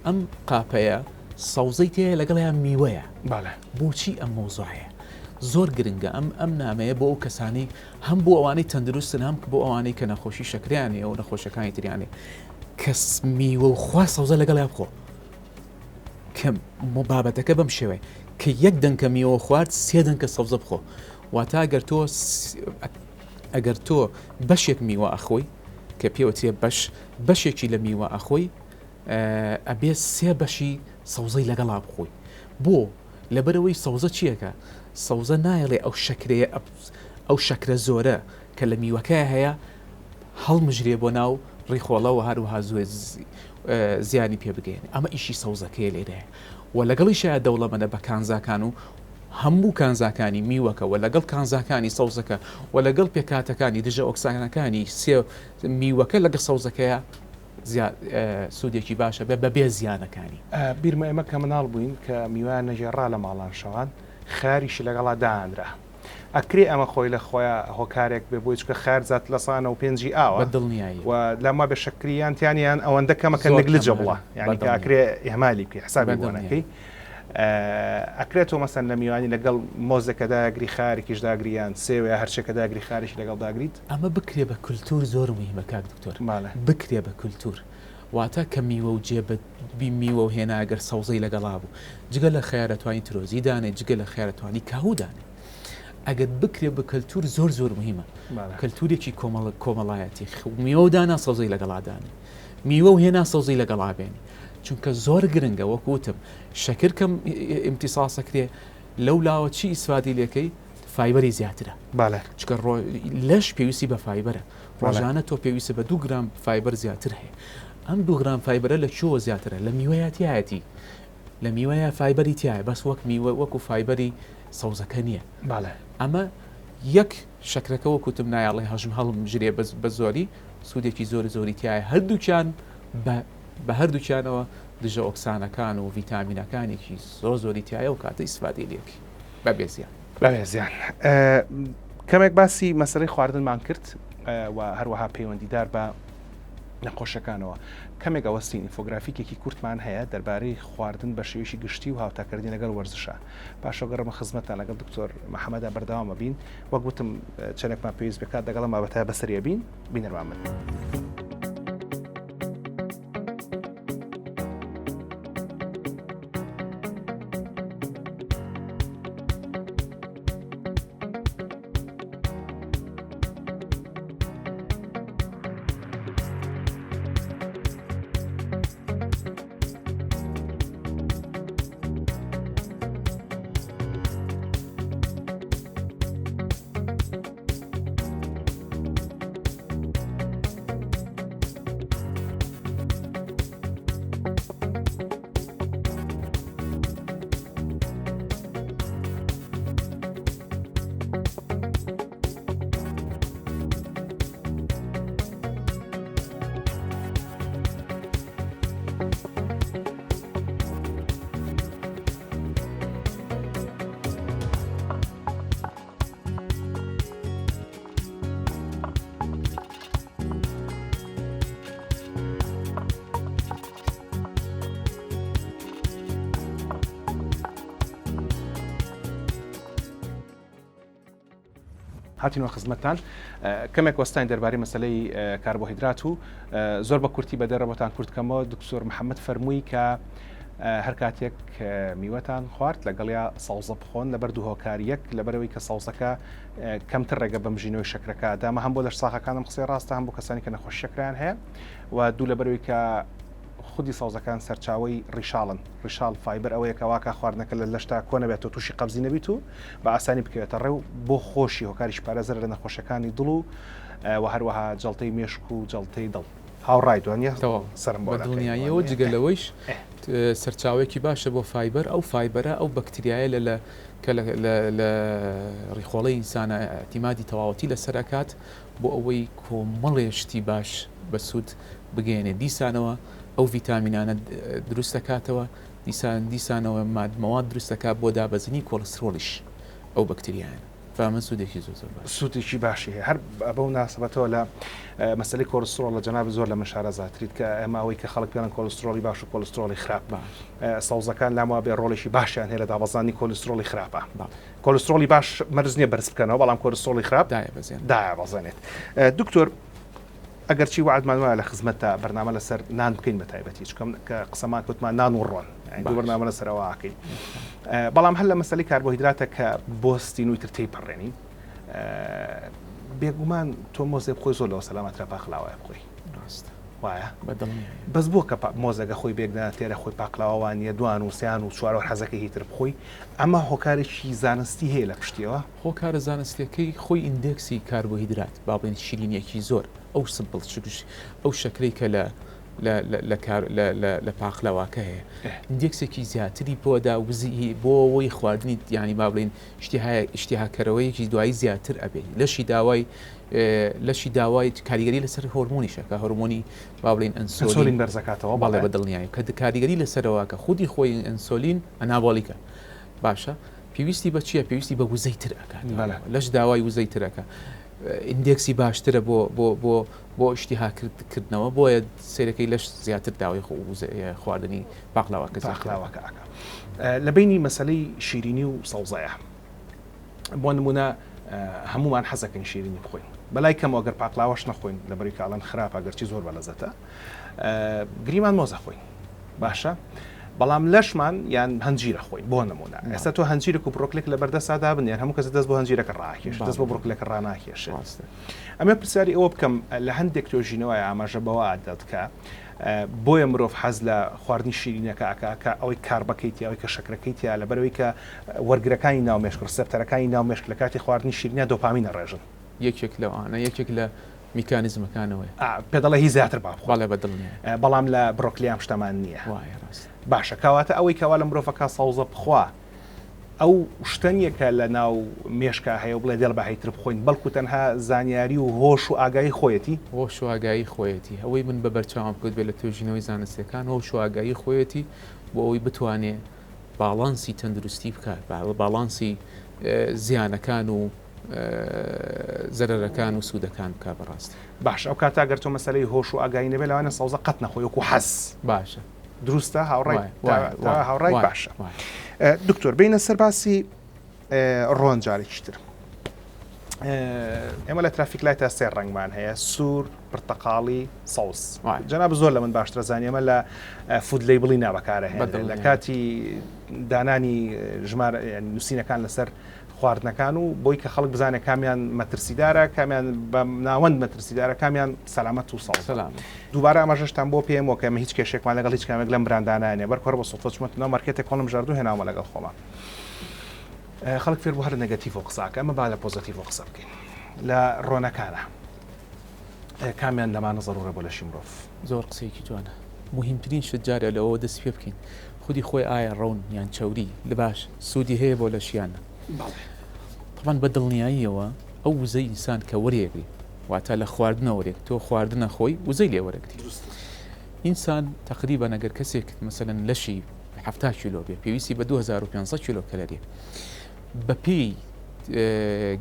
ئەم قاپەیە سەوزەی تێیە لەگەڵیان میوەیە بۆچی ئەم مەوزوعەیە زۆر گرنگە ئەم ئەم نامەیە بۆ ئەو کەسانی هەم بۆ ئەوانەی تەندروستن هەم بۆ ئەوانەی کە نەخۆشی شەکریان هەیە و نەخۆشەکانی تریان هەیە کە میوە و خوا سەوزە لەگەڵیان بخۆ کە بابەتەکە بەم شێوەیە کە یەک دەنکە میوە خوارد سێ دەنکە سەوزە بخۆ واتە ئەگەر تۆ ئەگەر تۆ بەشێک میوە ئەخۆی کە پێوەترێ بەش بەشێکی لە میوە ئەخۆی ئەبێ سێ بەشی سەوزەی لەگەڵا بخۆی بۆ لەبەرئەوەی سەوزە چیەکە؟ سەوزە نایەڵێ ئەو شەکرەیە ئەو شەکرە زۆرە کە لە میوەکەیا هەیە هەڵمژرێ بۆ ناو ڕیخۆڵە و هەروەها زیانی پێ بگەیەنێ ئەمە ئیشی سەوزەکەیە لێرەیە و لەگەڵیشیا دەوڵەمەنە بە کانزاکان و هەموو کانزاکانی میوەکە و لەگەڵ کانزاکانی سەوزەکە و لەگەڵ پێکهاتەکانی دژە ئۆکسانەکانی سێ میوەکە لەگەڵ سەوزەکەیە سوودێکی باشە بێ بەبێ زیانەکانی. بیرمە ئێمە کە مناڵ بووین کە میوەیان نەگێڕا لە ماڵان شەوان خەیاریشی لەگەڵا دائەنرا. ئەکرێ ئەمە خۆی لە خۆیا هۆکارێک بێ بۆی چونکە خەیار زیاتر لە سا 95 ی ئاوە بە دڵنیاییەوە. و لام وابێ شەکری یان تیا نیە یان ئەوەندە کەمە کە زۆر نگلجە کەمە بڵا هەرە. یانی بە کە ئەکرێ دڵنیاییەوە. ئیهمالی بکەی بە حسابی بۆ دڵنیاییەوە. نەکەی. ئەکرێ تۆ مەسەن لە میوانی لەگەڵ مۆزێکە داگری خەیارێکیش داگری یان سێوێ یا هەرچێکە داگری خەیارێکی لەگەڵ داگریت؟ ئەمە بکرێ بە کولتوور زۆر موهیمە کاک دکتۆر بەڵێ. بکرێ بە کولتوور واتە کە میوە و جێ بە بی میوە و هێنا گەر سەوزەی لەگەڵا بوو جگە لە خەیار ئەتوانی ترۆزی دانێ جگە لە خەیار ئەتوانی کاهوو دانێ ئەگەر بکرێ بە کەلتور زۆر زۆر مهمە بەڵێ. کەلتورێکی کۆمەڵ کۆمەڵایەتی میوە و دانا سەوزەی لەگەڵا دانێ میوە و هێنا سەوزەی لەگەڵا بێنی چونکە زۆر گرنگە وەک وتم شەکر کەم ئیمتیساسەکرێ لەو لاوە چی ئیسفادی لێکەی فایبەری زیاترە بەڵێ. چونکە ڕۆ لەش پێویستی بە فایبەرە بەڵێ. ڕۆژانە تۆ پێویستە بە دوو گرام فایبەر زیاتر هەیە ئەم دوو گرام فایبەرە لە کوێوە زیاترە لە میوەیە تیایەتی لە میوەیە فایبەری تایە بەس وەک میوە وەکو فایبەری سەوزەکە نییە بەڵێ. ئەمە یەک شەکرەکە وەک وتم نایەڵێ هەژم هەڵمژرێ بە زۆری سوودێکی زۆر زۆری تایە هەردووکیان بە بە هەردووکیانەوە دژە ئۆکسانەکان و ڤیتامینەکانێکی زۆر زۆری تایە و کاتە ئیسفادەی لێکی بە بێ زیان. بە بێ زیان. کەمێک باسی مەسەلەی خواردنمان کرد و هەروەها پەیوەندیدار بە نەخۆشەکانەوە کەمێک ئەوەستین ئینفۆگرافیکێکی کورتمان هەیە دەربارەی خواردن بە شێوەیەکی گشتی و هاوتاکردنی لەگەڵ وەرزشە پاشەوە گەڕمە خزمەتتان لەگەڵ دکتۆر محەممەدا بەردەوامە بین وەک وتم چەندێکمان پێویست بکات لەگەڵ ئەم بابەتە بەسەریە بین بینەرمان بن. هاتینەوە خزمەتتان کەمێک وەستاین دەربارەی مەسلەی کاربۆهیدرات و زۆر بە کورتی بە دەرەوەتان کورتکەمەوە دکتۆر محەممەد فەرمووی کە هەر کاتێک میوەتان خوارد لەگەڵیا سەوزە بخۆن لەبەر دوو هۆکار یەک لەبەرەوەی کە سەوزەکە کەمتر ڕێگە بە مژینەوەی شەکرەکە دامە هەم بۆ لەش ساغەکانم قسەی ڕاستە هەم بۆ کەسانی کە نەخۆش شەکران هەیە و دوو لەبەرەوەی کە خودی سەوزەکان سەرچاوەی ڕیشاڵن، ڕیشاڵ fiber ئەوەیە کە واکا خواردنەکە لە لەشتا کۆ نەبێتەوە تووشی قەبزی نەبیت و بە ئاسانی بکەوێتە ڕێ و بۆ خۆشی هۆکاریش پارێزەرە لە نەخۆشیەکانی دڵ و و هەروەها جەڵتەی مێشک و جەڵتەی دڵ. هاوڕایت وانیە؟ تەواو سەرم بۆ بە دڵنیاییەوە جگە لەوەیش سەرچاوەیەکی باشە بۆ fiber ئەو fiber ە ئەو بەکتریایە لە لە کە لە لە ڕیخۆڵەی ئینسانە ئیعتیمادی تەواوەتی لەسەر ئەکات بۆ ئەوەی کۆمەڵێ شتی باش بەسوود بگەیەنێت دیسانەوە ئەو ڤیتامینانە دروست دەکاتەوە دیسان دیسانەوە ماد مەواد دروست دەکات بۆ دابەزینی کۆڵسترۆڵیش ئەو بەکتریایانە فامە سوودێکی زۆر زۆر باش سوودێکی باشی هەیە هەر بەو ناسبەتەوە لە مەسەلەی کۆلسترۆڵ لە جەنابت زۆر لە من شارەزاتریت کە ئێمە ئەوەی کە خەڵک پێڵێن کۆلسترۆڵی باش و کۆلسترۆڵی خراپ سەوزەکان لام وابێ ڕۆڵێکی باشیان هەیە لە دابەزاندنی کۆلسترۆڵی خراپە کۆلسترۆڵی باش مەرج نییە بەرز بکەنەوە بەڵام کۆلسترۆڵی خراپ دایابەزێنێت دکتۆر ئەگەرچی وەعدمان وایە لە خزمەتتا بەرنامە لەسەر نان بکەین بە تایبەتی چکەم کە قسەمان کوتمان نان و ڕۆن دوو بەرنامە لەسەر ئەوە ئەکەین بەڵام هەر لە مەسەلەی کاربۆهیدراتە کە بۆستین و تر تێی پەڕێنین بێگومان تۆ مۆزێ بخۆی زۆر لەوە سەلامەترە پاقلاوایە بخۆی ڕاستە وایە بەدڵنیایی بەس بۆ کە مۆزەکە خۆی بێگدانە تێرە خۆی پاقلاوە وانە دوان و سیان و چوارەوە حەزەکە هیتر بخۆی ئەمە هۆکارێکی زانستی هەیە لە پشتیەوە؟ هۆکارە زانستیەکەی خۆی index ی کاربۆهیدرات با بڵێین شیرینیەکی زۆر ئەو simple ئەو شەکرەی کە لە لە لە کار لە لە لە پاقلەواکە هەیە index ێکی زیاتری پۆدا وزی بۆ ئەوەی خواردنی یانی با بڵێین ئیشتیهای ئیشتیهاکەرەوەیەکی دوایی زیاتر ئەبێ لەشی داوای لەشی داوای کاریگەری لەسەر هۆرمۆنیشە کە هۆرمۆنی با بڵێین ئەنسۆلین بەرزەکاتەوە بەڵێ بە دڵنیایی کە کاریگەری لەسەرەوە کە خودی خۆی ئەنسۆلین anabolic ە باشە پێویستی بە چییە؟ پێویستی بە وزەی تر ئەکات. لەش داوای وزەی تر ئەکا. index ی باشترە بۆ بۆ بۆ بۆ ئیشتیها کردنەوە بۆیە سەیرەکەی لەش زیاتر داوای خواردنی پاقلاوەکە پاقلاوەکە ئەکا. لە بەینی مەسەلەی شیرینی و سەوزەیە بۆ نمونە هەمومان حەزەکەین شیرینی بخۆین بەلای کەمەوە گەر پاقلاوەش نەخۆین لەبەری کاڵەن خراپە گەرچی زۆر بەلەزەتە گریمان مۆزە خۆین باشە بەڵام لەشمان یان هەنجیرە خۆین بۆ نمونە ئێستا تۆ هەنجیرێک و بڕۆکلێک لە بەردەستا دابنێن هەموو کەس دەست بۆ هەنجیرەکە ڕاکێش دەست بۆ بڕۆکلەکە ڕاناکێشێت ئەمە پرسیاری ئەوە بکەم لە هەندێک توێژینەوە ئاماژە بەوە ئەدات کە بۆیە مرۆڤ حەز لە خواردنی شیرینەکە ئەکا کە ئەوەی carb ەکەی تیا ئەوەی کە شەکرەکەی تیا لەبەرەوەی کە وەرگرەکانی ناو مێشک receptor ەکانی ناو مێشک لە کاتی خواردنی شیرینە دۆپامین ئەڕێژن. یەکێک لەوانە یەکێک لە میکانیزمەکانەوەیە. ئا پێ دەڵێ هی زیاتر با بخۆم. بەڵێ بە دڵنیایی. بەڵام لە برۆکلی ئەم شتەمان نییە. وایە ڕاستە. باشە کەواتە ئەوەی کەوا لە مرۆڤەکە سەوزە بخوا. ئەو شتە نییە کە لە ناو مێشکا هەیە و بڵێ دێڵ بە هەیتر بخۆین، بەڵکو تەنها زانیاری و هۆش و ئاگایی خۆیەتی. هۆش و ئاگایی خۆیەتی. ئەوەی من بە بەرچاوم کەوت بێ لە توێژینەوەی زانستیەکان هۆش و ئاگایی خۆیەتی بۆ ئەوەی بتوانێ باڵانسی تەندروستی بکات، باڵانسی زیانەکان و زەرەرەکان و سوودەکان بکا بەڕاستی. باشە ئەو کاتە گەر تۆ مەسەلەی هۆش و ئاگایی نەبێ لەوانە سەوزە قەت نەخۆی وەکو حەز. باشە. دروستە هاوڕای هاوڕای باشە دکتۆر بینە سەر باسی ڕۆن جارێکی تر ئێمە لە traffic light ا سێ ڕنگمان هەیە سوور پرتەقاڵی سەوز جەناب زۆر لە من باشترە زانی ئەمە لە food label ی نابەکارە لە کاتی دانانی ژمارە نووسینەکان لەسەر خواردنەکان و بۆی کە خەڵک بزانێت کامیان مەترسیدارە کامیان بە ناوەند مەترسیدارە کامیان سەلامەت و سەوزە. سەلامەت. دووبارە ئاماژەشتان بۆ پێم وەکە ئێمە هیچ کێشەیەکمان لەگەڵ هیچ کامێک لەم براندانە نیە بەرکو هەر بە سوتفە چومەتە ناو مارکێتێک کۆڵم ژاردو هێناومە لەگەڵ خۆما. خەڵک فێر بوو هەر لە negative ەوە قسە ئەکا ئەمە با لە positive ەوە قسە بکەین لە ڕۆنەکانە کامیان لەمانە زەرورە بۆ لەشی مرۆڤ؟ زۆر قسەیەکی جوانە موهیمترین شت جارێ لەوەوە دەست پێ بکەین خودی خۆی ئایا ڕەون یان چەوری لەباش سوودی هەیە بۆ لەش یان نا؟ بەڵێ. تەبعەن بە دڵنیاییەوە ئەو وزەی ئینسان کە وەریەگری واتە لە خواردنە وەرێک تۆ خواردنە خۆی وزەی لێ وەرەگری دروستە. ئینسان تەقریبەن ئەگەر کەسێک مەسەلەن لەشی 70 کیلۆ بێ پێویستی بە 2500 کیلۆ کەلەریە بەپێی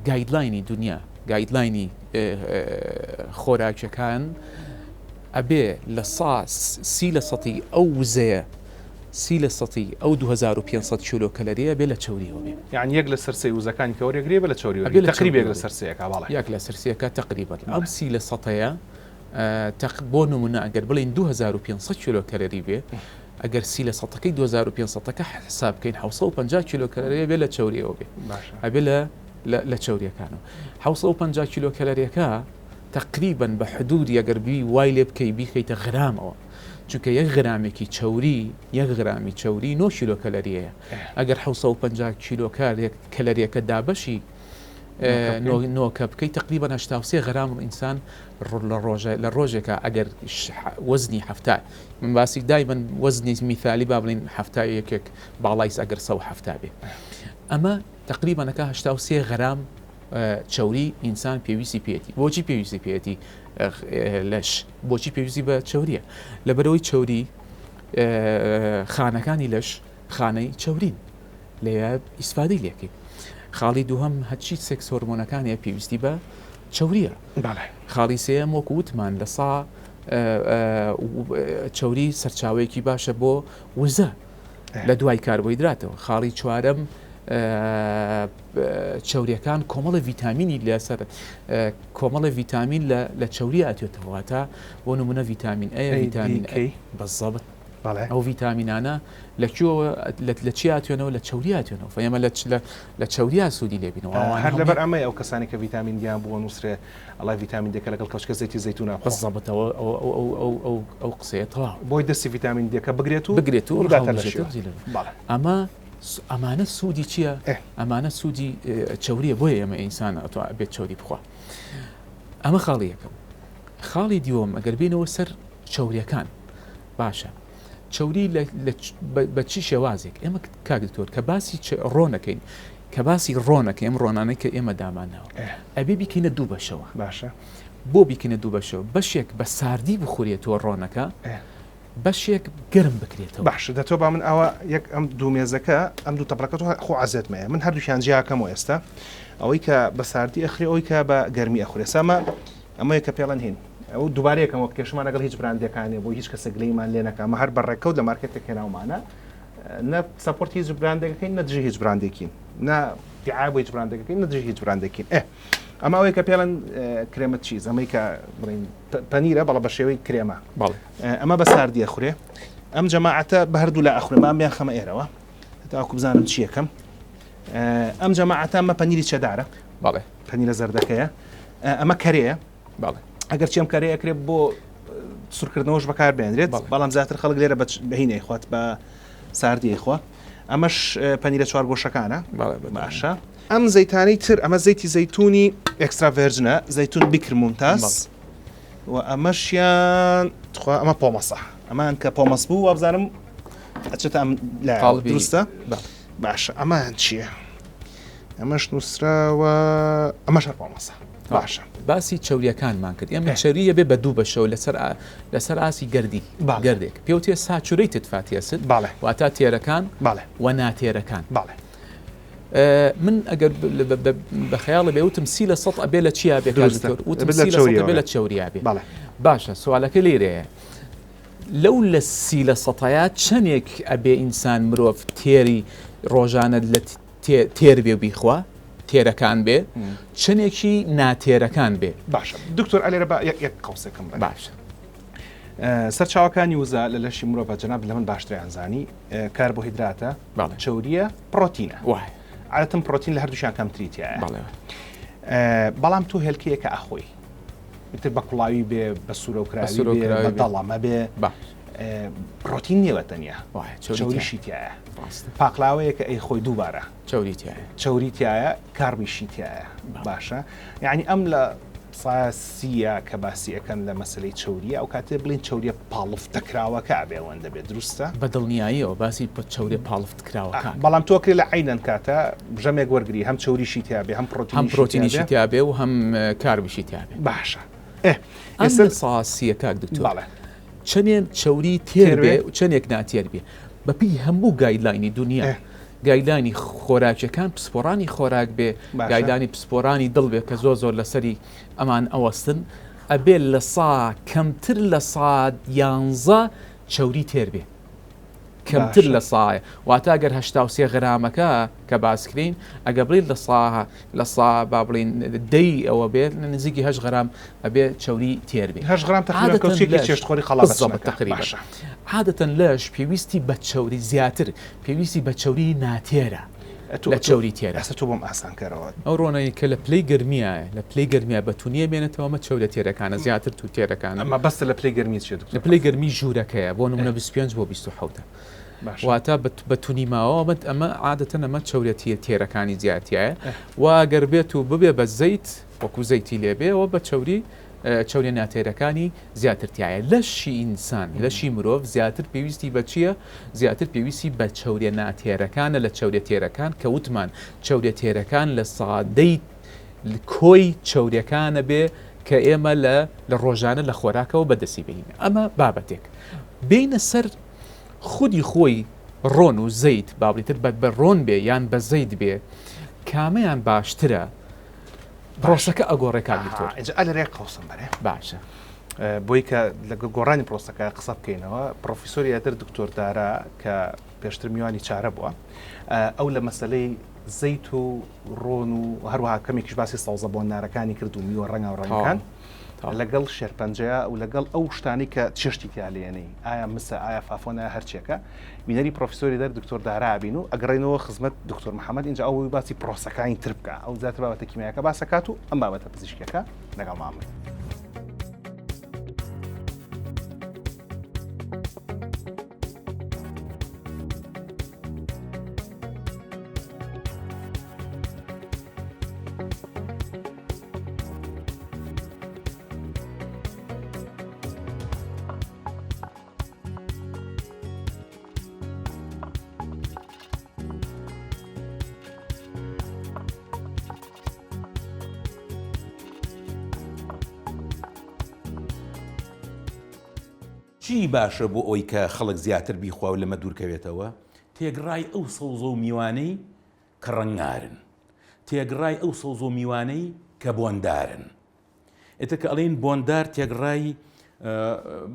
guideline ی دنیا guideline ی خۆراکیەکان ئەبێ لە سا سی لە سەتی ئەو وزەیە سی لە سەتی ئەو 2500 کیلۆ کەلەریە بێ لە چەوریەوە بێ. یانی یەک لەسەر سێی وزەکانی کە وەرێگرێ بێ لە چەوری ئەبێ وەرگری لە تەقریب یەک چەوریەوە بێ. لەسەر سێیەکە بەڵێ. یەک لەسەر سێیەکە تەقریبەن بەڵێ. ئەم سی لە سەتەیە تەق بۆ نمونە ئەگەر بڵێین 2500 کیلۆ کەلەری بێ ئەگەر سی لە سەتەکەی 2500 ەکە حساب بکەین 750 کیلۆ کەلەری ئەبێ لە چەوریەوە بێ باشە. ئەبێ لە لە چەوریەکانەوە 750 کیلۆ کەلەریەکە تەقریبەن بە حدودی ئەگەر بی وای لێ بکەی بیخەیتە غرامەوە چونکە یەک غرامێکی چەوری یەک غرامی چەوری 9 کیلۆ کەلەریەیە ئەگەر 750 کیلۆ کەلەریەکە دابەشی نۆکە بکەی تقریبا 83 غرام ئینسان لە ڕۆژە لە ڕۆژێکە ئەگەر وەزنی هەفتا من باسی دایمەن وەزنی میثالی با بڵین هەفتا یەکێک باڵایس ئەگەر 170 بێ ئەمە تقریبا ئەکا 83 غرام چەوری ئینسان پێویستی پێیەتی بۆچی پێویستی پێیەتی لەش بۆچی پێویستی بە چەوریە لەبەرەوەی چەوری خانەکانی لەش خانەی چەورین لێ ئیسفادەی لێکەین خاڵی دووهەم هەرچی سێکس هۆرمۆنەکانیە پێویستی بە چەوریە خاڵی سێیەم وەکو وتمان لە سا چەوری سەرچاوەیەکی باشە بۆ وزە لە دوای کاربۆیدراتەوە خاڵی چوارەم چەوریەکان کۆمەڵە ڤیتامینی لەسەر کۆمەڵە ڤیتامین لە چەوری ئەتێتەوە تا بۆ نمونە ڤیتامین ئەیە ڤیتامین بەزەبت ئەو ڤیتامینانە لە کوێوە لە چی ئەتوێنەوە لە چەوری ئەتوێنەوە فەیەمە لە لە چەوریا سوودی لێ بینەوە هەر لەبەر ئەمەی ئەو کەسانی کە ڤیتامین دیان بووە نووسرێ ئەڵای ڤیتامین دێکە لەگەڵ کەوچکە زەیتی زەیتونا بخۆ. بەزەبتەوە ئەو ئەو ئەو ئەو ئەو ئەو قسەیە تەواو. بۆی دەستی ڤیتامین دێکە بگرێت و بگرێت و بداتە لەشیەوە. بەڵێ. ئەمە ئەمانە سوودی چییە؟ ئەمانە سوودی چەوریە بۆیە ئێمە ئینسان ئەبێت چەوری بخوا. ئەمە خاڵی یەکەم. خاڵی دیوەم ئەگەر بینەوە سەر چەوریەکان باشە چەوری بە چی شێوازێک ئێمە کاک دکتۆر کە باسی ڕۆنەکەین کە باسی ڕۆنەکە ئەم ڕۆنانەی کە ئێمە دامانناوە ئەبێ بیکەینە دوو بەشەوە باشە بۆ بیکەینە دوو بەشەوە بەشێک بە ساردی بخورێتەوە ڕۆنەکە بەشێک گەرم بکرێتەوە باشە دەتۆ با من ئاوا یەک ئەم دوو مێزەکە ئەم دوو تەپڵەکە تۆ خۆ عەزێت مەیە من هەردووکیان جیاکەمەوە ئێستا ئەوەی کە بە ساردی ئەخرێ ئەوەی کە بە گەرمی ئەخورێ سامە ئەمەیە کە پێڵەن هین ئەو دووبارە یەکەم وەک کێشەمان لەگەڵ هیچ براندێکان نیە بۆ هیچ کەسێک گلەیمان لێ نەکا مە هەر بە ڕێکەوت لە مارکێتێک هێناومانە نە support ی هیچ براندێکەکەین نە دژی هیچ براندێکین نە دیعایە بۆ هیچ براندێکەکەین نە دژی هیچ براندێکین ئێ ئەمە ئەوەی کە پێڵەن کرێمە cheese ئەمەی کە بڵین پەنیرە بەڵە بە شێوەی کرێمە ئەمە بە ساردیە خورێ ئەم جەماعەتە بە هەردوو لا ئەخورێ مامیان خەمە ئێرەوە تاکو بزانم چیەکەم ئەم جەماعەتە ئەمە پەنیری چەدارە بەڵێ پەنیرە زەردەکەیە ئەمە کەرەیە بەڵێ ئەگەر چێم کەرێ ئەکرێ بۆ سوورکردنەوەش بەکار بێنرێت بەڵام زیاتر خەڵک لێرە بەهینەی خوات بە ساردی خوا ئەمەش پەنیرە چوار گۆشەکانە باشە ئەم زەیتانەی تر ئەمە زەیتی زەیتونی extra virgin ە زەیتون بکر ممتاز و ئەمەشیان تخوا ئەمە پۆمەسە ئەمان کە پۆمەس بوو وابزانم ئەچێتە ئەم دروستە. باشە ئەمەیان چییە؟ ئەمەش نووسراوە ئەمەش هەر ڕۆنەسە باشە باسی چەوریەکانمان کرد ئێمە چەوریە بێ بە دوو بەشەوە لەسەر لەسەر ئاسی گەردی گردێک پێوتێ saturated fatty acid واتە تێرەکان و ناتێرەکان من ئەگەر بە خەیاڵی بێ وتم 30% ئەبێ لە چیا بێ وتم 30% ئەبێ لە چەوریا بێ باشە سوالەکە لێرەیە لەو لە سی لە سەتایە چەندێک ئەبێ ئینسان مرۆڤ تێری ڕۆژانە لە تێر بێ بیخوا تێرەکان بێ چەندێکی ناتێرەکان بێ باشە دکتۆر ئەلێرە بە یەک قوسێکم باشە سەرچاوەکانی وزە لە لەشی مرۆڤ جەناب لە من باشتریان زانی کاربۆهیدراتە چەوریە پرۆتینە عادەتەن پرۆتین لە هەردووشیان کەمتری تایە بەڵام تۆ هێلکەیەکە ئەخۆی ئیتر بە کوڵاوی بێ بە سوورەوکراوی بێ بە دەڵەمە بێ پرۆتین نییە بە تەنیا چەوریشی تایە پاقلاوەیەکە ئەی خۆی دووبارە چەوری تایە چەوری تایە کاربیشی تایە باشە یعنی ئەم لە سیە کە باسی ئەکەن لە مەسلەی چەوریە ئەو کاتێ بڵین چەوریە پاڵفتەکراوەکە ئەبێ ئەوەندە بێت دروستە؟ بە دڵنیاییەوە باسی چەوریە پاڵفتکراوەکە. بەڵام تۆ ئەکرێ لە عەینەن کاتە ژەمێک وەرگری هەم چەوریشی تیا بێ هەم پڕۆتینیشی هەم پڕۆتینیشی تیا بێ و هەم کاربیشی تیا بێ. باشە ئێ ئەم لە ساسیە کاک دکتۆر بەڵێ چەنێ چەوری تێر بێ و چەنێک ناتێر بێ بەپێی هەموو guideline ی دونیا guideline ی خۆراکیەکان پسپۆڕانی خۆراک بێ guideline ی پسپۆرانی دڵ بێ کە زۆر زۆر لەسەری ئەمان ئەوەستن ئەبێ لە سا کەمتر لە سا یانزە چەوری تێر بێ کەمتر لە سایە واتە گەر 83 غرامەکە کە باسکرین ئەگە بڵین لە سا لە سا با بڵین دەی ئەوە بێت نزیکی هەش غرام ئەبێ چەوری تێر بێ هەش غرام تقریبا کەوچێکی چێشتخۆری قەڵا تقریبا عادەتەن لەش پێویستی بە چەوری زیاتر پێویستی بە چەوری ناتێرە لە چەوری تێرە. ئێستا تۆ بۆم ئاسان کەرەوە. ئەو ڕۆنەی کە لە پلەی گەرمیایە، لە پلەی گەرمیا بە تونی ئەمێنێتەوە، ئەمە چەوریە تێرەکانە، زیاتر تو تێرەکانە. مەبەستت لە پلەی گەرمی چیە دکتۆر؟ لە پلەی گەرمی ژوورەکەیە، بۆ نمونە 25 بۆ 27 باشە. واتە بە تونی ماوە، ئەمە ئەمە عادەتەن ئەمە چەوریە تێرەکانی زیاتیایە و گەر بێت و ببێ بە زەیت وەکو زەیتی لێ بێ ئەوە بە چەوری چەوریە ناتێرەکانی زیاتر تیایە. لەشی ئینسان، لەشی مرۆڤ زیاتر پێویستی بە چییە؟ زیاتر پێویستی بە چەوریە ناتێرەکانە لە چەوریە تێرەکان کە وتمان چەوریە تێرەکان لە سادەی کۆی چەوریەکانە بێ کە ئێمە لە لە ڕۆژانە لە خۆراکەوە بەدەستی بێنین ئەمە بابەتێک بینە سەر خودی خۆی ڕۆن و زەیت بابلیتر بە بە ڕۆن بێ یان بە زەیت بێ کامەیان باشترە پرۆسەکە ئەگۆڕێ کاک دکتۆر. ئینجا ئەلەرێ قەوسم بەرێ. باشە. بۆی کە لە گۆڕانی پرۆسەکە قسە بکەینەوە پرۆفیسۆری ئەدر دکتۆر دارا کە پێشتر میوانی چارە بووە ئەو لە مەسلەی زەیت و ڕۆن و هەروەها کەمێکیش باسی سەوزە بۆندارەکانی کرد و میوە ڕەنگا و ڕەنگەکان لەگەڵ شێرپەنجەیە و لەگەڵ ئەو شتانی کە چێشتی تیا لێنەی ئایا مسە ئایا فافۆنە هەرچێکە بینەری پرۆفیسۆری دەر دکتۆر دارا بین و ئەگەڕێنەوە خزمەت دکتۆر محەممەد اینجا ئەو باسی پرۆسەکانی تر بکە ئەو زیاتر بابەتە کیمیاکە باسەکات و ئەم بابەتە پزیشکەکە لەگەڵ مامن. چی باشە بۆ ئەوەی کە خەڵک زیاتر بیخوا و لەمە دوورکەوێتەوە؟ تێگڕای ئەو سەوزە و میوانەی کە ڕەنگارن. تێگڕای ئەو سەوزە و میوانەی کە بۆندارن. ئیتر کە ئەڵێین بۆندار تێگڕای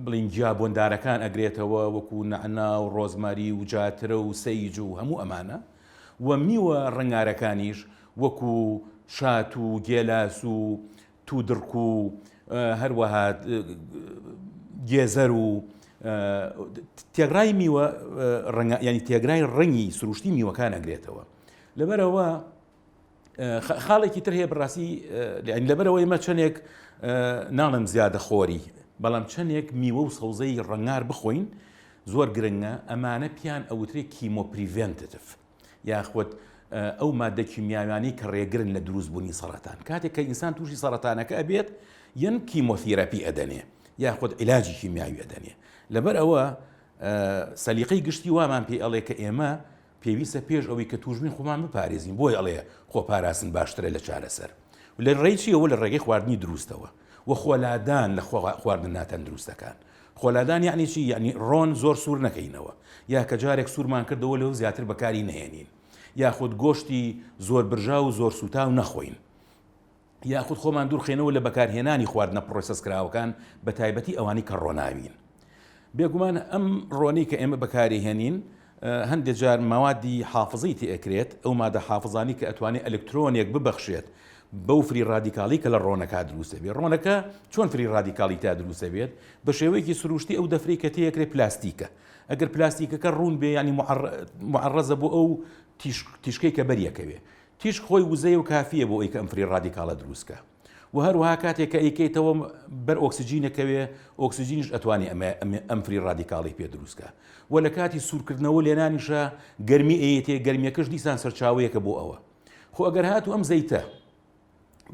بڵین گیا بۆندارەکان ئەگرێتەوە وەکو نەعنا و ڕۆزماری و جاترە و سەیج و هەموو ئەمانە و میوە ڕەنگارەکانیش وەکو شات و گێلاس و تودڕک و هەروەها گێزەر و تێگڕای میوە ڕەنگە ینی تێگرای ڕەنگی سروشتی میوەکان ئەگرێتەوە لەبەرەوە خاڵێکی تر هەیە بەڕاستی لەبەرەوە ئێمە چەندێک ناڵم زیادە خۆری بەڵام چەندێک میوە و سەوزەی ڕەنگار بخۆین زۆر گرنگە ئەمانە پیان ئەوترێ chemopreventative یاخود ئەو مادە کیمیاویانەی کە ڕێگرن لە دروستبوونی سەرەتان کاتێک کە ئینسان تووشی سەرەتانەکە ئەبێت یەن chemotherapy ئەدەنێ یاخود عیلاجی کیمیاوی ئەدەنێ لەبەر ئەوە سەلیقەی گشتی وامان پێ ئەڵێ کە ئێمە پێویستە پێش ئەوەی کە تووشبین خۆمان بپارێزین بۆیە ئەڵێ خۆپاراستن باشترە لە چارەسەر لە ڕێی چیەوە لە ڕێگەی خواردنی دروستەوە و خۆلادان لە خواردن ناتەندروستەکان خۆلادان یعنی چی یعنی ڕۆن زۆر سوور نەکەینەوە یا کە جارێک سوورمان کردەوە لەو زیاتر بەکاری نەهێنین یاخود گۆشتی زۆر برژاو و زۆر سووتاو نەخۆین یاخود خۆمان دوورخەینەوە لە بەکارهێنانی خواردنە process کراوەکان بە تایبەتی ئەوانەی کە ڕۆناوین. بێگومان ئەم ڕۆنەی کە ئێمە بەکاری هێنین هەندێک جار مەوادی حافزەی تێئەکرێت، ئەو مادە حافزانی کە ئەتوانێت ئەلکترۆنێک ببەخشێت بەو free radical ی کە لە ڕۆنەکە دروست دەبێت. ڕۆنەکە چۆن free radical ی تا دروست دەبێت؟ بە شێوەیەکی سروشتی ئەو دەفرەی کە تێیەکرێت پلاستیکە. ئەگەر پلاستیکەکە ڕوون بێ یانی معەڕەزە بۆ ئەو تیشکەی کە بەریەکەوێ. تیشک خۆی وزەیە و کافیە بۆ ئەوی کە ئەم free radical ە دروست کا و هەروەها کاتێک کە ئەیکەیتەوە بەر ئۆکسجینەکەوێ ئۆکسجینیش ئەتوانێ ئەم free radical ی پێ دروست کا و لە کاتی سوورکردنەوە لێنانیشە گەرمی ئەیەتێ گەرمیەکەش دیسان سەرچاوەیەکە بۆ ئەوە خۆ ئەگەر هاتوو ئەم زەیتە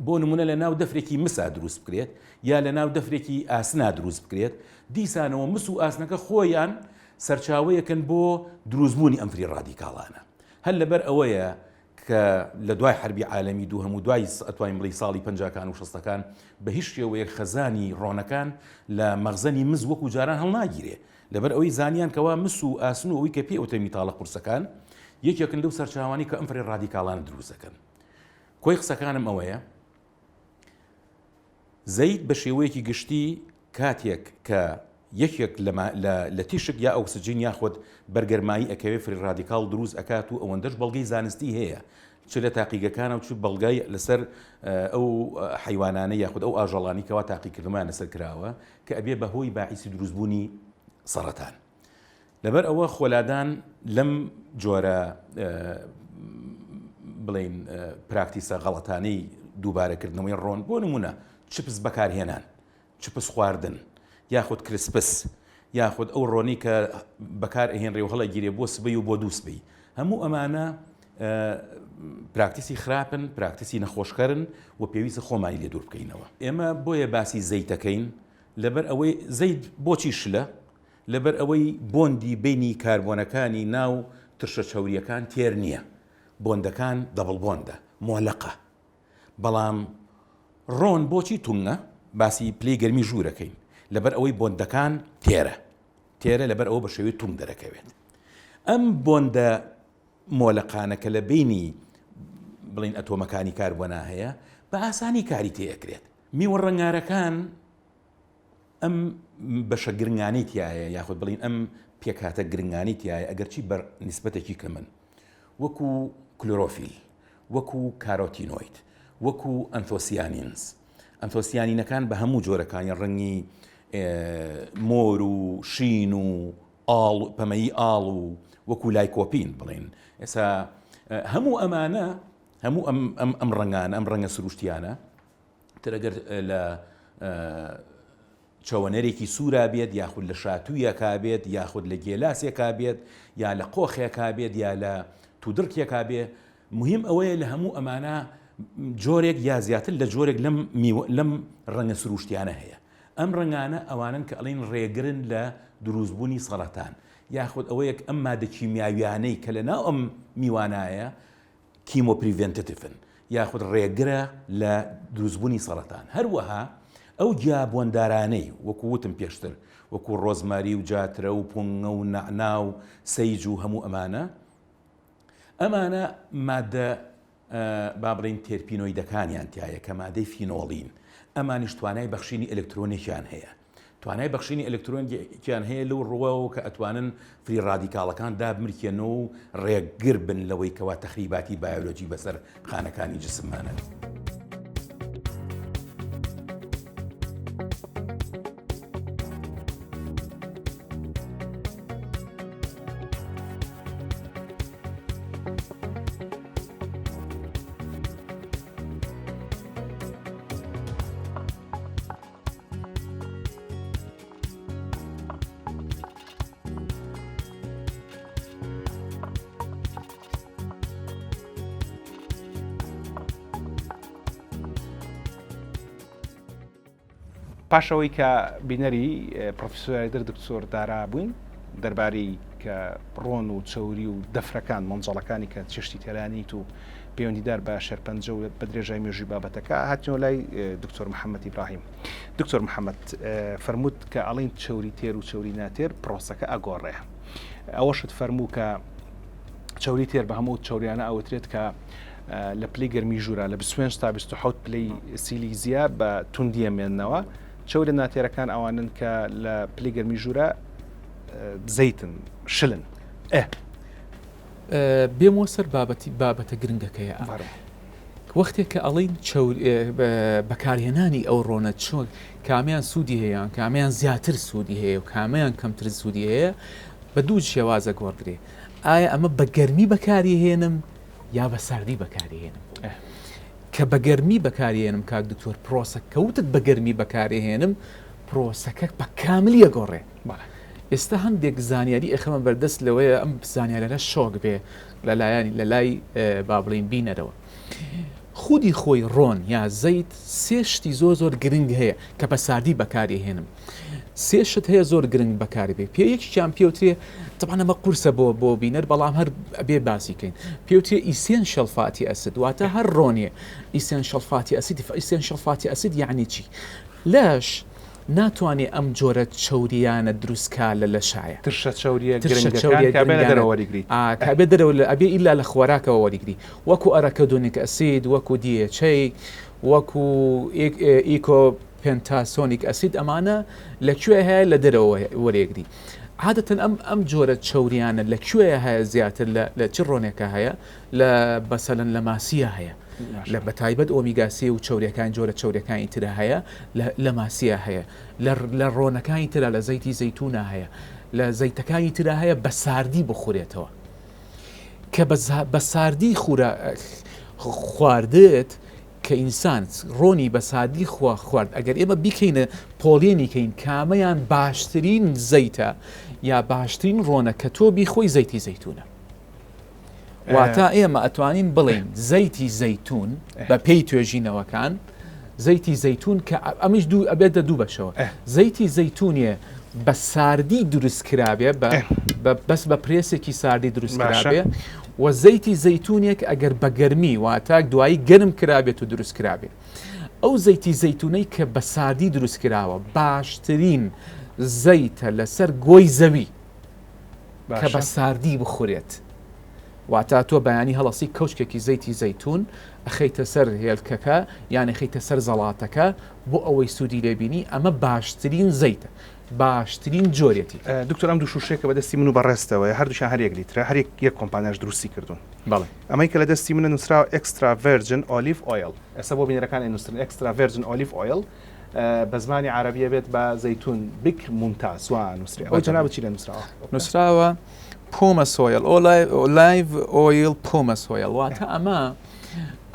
بۆ نمونە لە ناو دەفرێکی مسا دروست بکرێت یا لە ناو دەفرێکی ئاسنا دروست بکرێت دیسانەوە مس و ئاسنەکە خۆیان سەرچاوەیەکن بۆ دروستبوونی ئەم free radical انە هەر لەبەر ئەوەیە کە لە دوای حەربی عالەمی دووهەم و دوای ئەتوانین بڵێین ساڵی پەنجاکان و شەستەکان بە هیچ شێوەیەک خەزانی ڕۆنەکان لە مەخزەنی مس وەکو جاران هەڵناگیرێ لەبەر ئەوەی زانیان کەوا مس و ئاسن و ئەوەی کە پێی ئەوترێ میتاڵە قورسەکان یەکێکن لەو سەرچاوانەی کە ئەم free radical انە دروست دەکەن. کۆی قسەکانم ئەوەیە زەیت بە شێوەیەکی گشتی کاتێک کە یەکێک لە تیشک یا ئۆکسجین یاخود بەر گەرمایی ئەکەوێ free radical دروست ئەکات و ئەوەندەش بەڵگەی زانستی هەیە چ لە تاقیگەکانە و چ بەڵگای لەسەر ئەو حیوانانە یاخود ئەو ئاژەڵانی کەوا تاقیکردنەوەیان لەسەر کراوە کە ئەبێ بە هۆی باعیسی دروستبوونی سەڕەتان. لەبەر ئەوە خۆلادان لەم جۆرە بڵێین practice ە غەڵەتانەی دووبارەکردنەوەی ڕۆن بۆ نمونە چپس بەکارهێنان چپس خواردن یاخود crisps یاخود ئەو ڕۆنی کە بەکار ئەهێنرێ و هەڵەگیرێ بۆ سبەی و بۆ دوو سبەی هەموو ئەمانە practice ی خراپن practice ی نەخۆشکەرن و پێویستە خۆمانی لێ دوور بکەینەوە ئێمە بۆیە باسی زەیتەکەین لەبەر ئەوەی زەیت بۆچی شلە لەبەر ئەوەی bond ی بەینی کاربۆنەکانی ناو ترشە چەورییەکان تێر نییە، bond ەکان double bond ە، مۆلەقە. بەڵام ڕۆن بۆچی تونگە؟ باسی پلەی گەرمی ژوورەکەین. لەبەر ئەوەی bond ەکان تێرە. تێرە لەبەر ئەوە بە شێوەی تونگ دەرەکەوێت. ئەم bond ە مۆلەقانە کە لە بەینی بڵێین ئەتۆمەکانی کاربۆنا هەیە، بە ئاسانی کاری تێ ئەکرێت. میوە ڕەنگارەکان ئەم بەشە گرنگانەی تیایە یاخود بڵین ئەم پێکهاتە گرنگانەی تیایە ئەگەرچی بە نیسبەتێکی کەمن وەکو کلۆرۆفیل وەکو carotenoid وەکو anthocyanins ئەنثۆسیانینەکان بە هەموو جۆرەکانی ڕەنگی مۆر و شین و ئاڵ پەمەیی ئاڵ و وەکو lycopene بڵێن ئێستا هەموو ئەمانە هەموو ئەم ئەم ڕەنگانە ئەم ڕەنگە سروشتیانە تر ئەگەر لە چەوەنەرێکی سوورا بێت یاخود لە شاتوویەکا بێت یاخود لە گێلاسێکا بێت یا لە قۆخێکا بێت یا لە تودڕکێکا بێ مهم ئەوەیە لە هەموو ئەمانە جۆرێک یا زیاتر لە جۆرێک لەم لەم ڕەنگە سروشتیانە هەیە ئەم ڕەنگانە ئەوانن کە ئەڵین ڕێگرن لە دروستبوونی سەرەتان یاخود ئەوەیەک ئەم مادە کیمیاویانەی کە لە ناو ئەم میوانایە chemopreventative ن یاخود ڕێگرە لە دروستبوونی سەڕەتان، هەروەها ئەو گیا بۆندارانەی وەکو وتم پێشتر وەکو ڕۆزماری و جاترە و پونگە و نەعنا و sage و هەموو ئەمانە ئەمانە مادە با بڵێین تێرپینۆیدەکانیان تایە کە مادەی فینۆڵین ئەمانیش توانای بەخشینی ئەلکترۆنێکیان هەیە توانای بەخشینی ئەلکترۆنێکیان هەیە لەو ڕووەوە کە ئەتوانن free radical ەکان دابمرکێنەوە و ڕێگر بن لەوەی کەوا تەخریباتی بایۆلۆجی بەسەر خانەکانی جسممانە. پاش ئەوەی کە بینەری پرۆفیسۆر دکتۆر دارا بووین دەربارەی. کە ڕۆن و چەوری و دەفرەکان مەنجەڵەکانی کە چێشتی تێرانیت و پەیوەندیدار بە شێرپەنجە و بە درێژای مێژووی بابەتەکە هاتنەوە لای دکتۆر محەممەد ئیبراهیم. دکتۆر محەممەد فەرمووت کە ئەڵین چەوری تێر و چەوری ناتێر پرۆسەکە ئەگۆڕێ. ئەوەشت فەرموو کە چەوری تێر بە هەموو چەوریانە ئەوترێت کە لە پلەی گەرمی ژوورە لە 25 تا 27 پلەی سیلیزیا بە توندیە مێنەوە چەورە ناتێرەکان ئەوانن کە لە پلەی گەرمی ژوورە زەیتن شلن ئێ. بێمەوە سەر بابەتی بابەتە گرنگەکەیە وەختێک کە ئەڵین چەور بەکارهێنانی ئەو ڕۆنە چۆن کامیان سوودی هەیە کامیان زیاتر سوودی هەیە و کامیان کەمتر سوودی هەیە بە دوو شێوازە گۆڕدرێ ئایا ئەمە بە گەرمی بەکاری هێنم یا بە ساردی بەکاری هێنم کە بە گەرمی بەکاری هێنم کاک دکتۆر پرۆسە کەوتت بە گەرمی بەکاری هێنم پرۆسەکە بە کاملی ئەگۆڕێ ئێستا هەندێک زانیاری ئەخەمە بەردەست لەوەیە ئەم زانیارانە شۆک بێ لە لایەنی لە لای با بڵین بینەرەوە خودی خۆی ڕۆن یا زەیت سێ شتی زۆر زۆر گرنگ هەیە کە بە ساردی بەکاری هێنم سێ شت هەیە زۆر گرنگ بەکاری بێ پێ یەکیان پێوترێ طبعا ئەمە قورسە بۆ بۆ بینەر بەڵام هەر بێ باسی کەین پێوترێ essential fatty acid واتە هەر ڕۆنیە essential fatty acid essential fatty acid یعنی چی لەش ناتوانێ ئەم جۆرە چەورییانە دروست کا لە لەشایە. ترشە چەورییە گرنگەکان کە ئەبێ لە دەرەوە وەریگری. ئا کە ئەبێ دەرەوە لە ئەبێ ئیلا لە خۆراکەوە وەریگری وەکو arachidonic acid وەکو DHA وەکو eicosapentaenoic acid ئەمانە لە کوێ هەیە لە دەرەوە وەرێگری. عادەتەن ئەم ئەم جۆرە چەوریانە لە کوێ هەیە زیاتر لە لە چ ڕۆنێکە هەیە لە مەسەلەن لە ماسیە هەیە. لە بەتایبەت ئۆمیگا سێ و چەوریەکان جۆرە چەوریەکانی ترا هەیە لە ماسیە هەیە لە ڕۆنەکانی ترا لە زەیتی زەیتونە هەیە لە زەیتەکانی ترا هەیە بە ساردی بخورێتەوە کە بە ساردی خورا خواردت کە ئینسان ڕۆنی بە سادی خوا خوارد ئەگەر ئێمە بیکەینە پۆلێنی کەین کامەیان باشترین زەیتە یا باشترین ڕۆنە کە تۆ بیخۆی زەیتی زەیتونە واتە ئێمە ئەتوانین بڵێین زەیتی زەیتون بە پێی توێژینەوەکان زەیتی زەیتون کە ئەمیش دوو ئەبێتە دوو بەشەوە زەیتی زەیتونیە بە ساردی دروست کرابێ بە بەس بە پرێسێکی ساردی دروست کرابێ و زەیتی زەیتونێک ئەگەر بە گەرمی واتە دوایی گەرم کرابێت و دروست کرابێ ئەو زەیتی زەیتونەی کە بە ساردی دروست کراوە باشترین زەیتە لەسەر گۆی زەوی کە بە ساردی بخورێت واتا تۆ بەیانی هەڵەسی کەوچکێکی زەیتی زەیتون ئەخەیتە سەر هێلکەکە یان ئەخەیتە سەر زەڵاتەکە بۆ ئەوەی سوودی لێبینی ئەمە باشترین زەیتە باشترین جۆرێتی. دکتۆر ئەم دوو شوشەیە کە بەدەستی من و بەڕێزتەوەیە هەردووکیان هەر یەک لیترە هەر یەک کۆمپانیاش دروستی کردوون. بەڵێ. ئەمەی کە لە دەستی منە نووسراوە extra virgin olive oil ئێستا بۆ بینەرەکان ئەینووسن extra virgin olive oil بە زمانی عەرەبی ئەبێت بە زەیتون بکر ممتاز وا نووسرێ ئەوەی جەنابت چی لێ نووسراوە؟ نووسراوە pomace oil olive oil pomace oil واتە ئەمە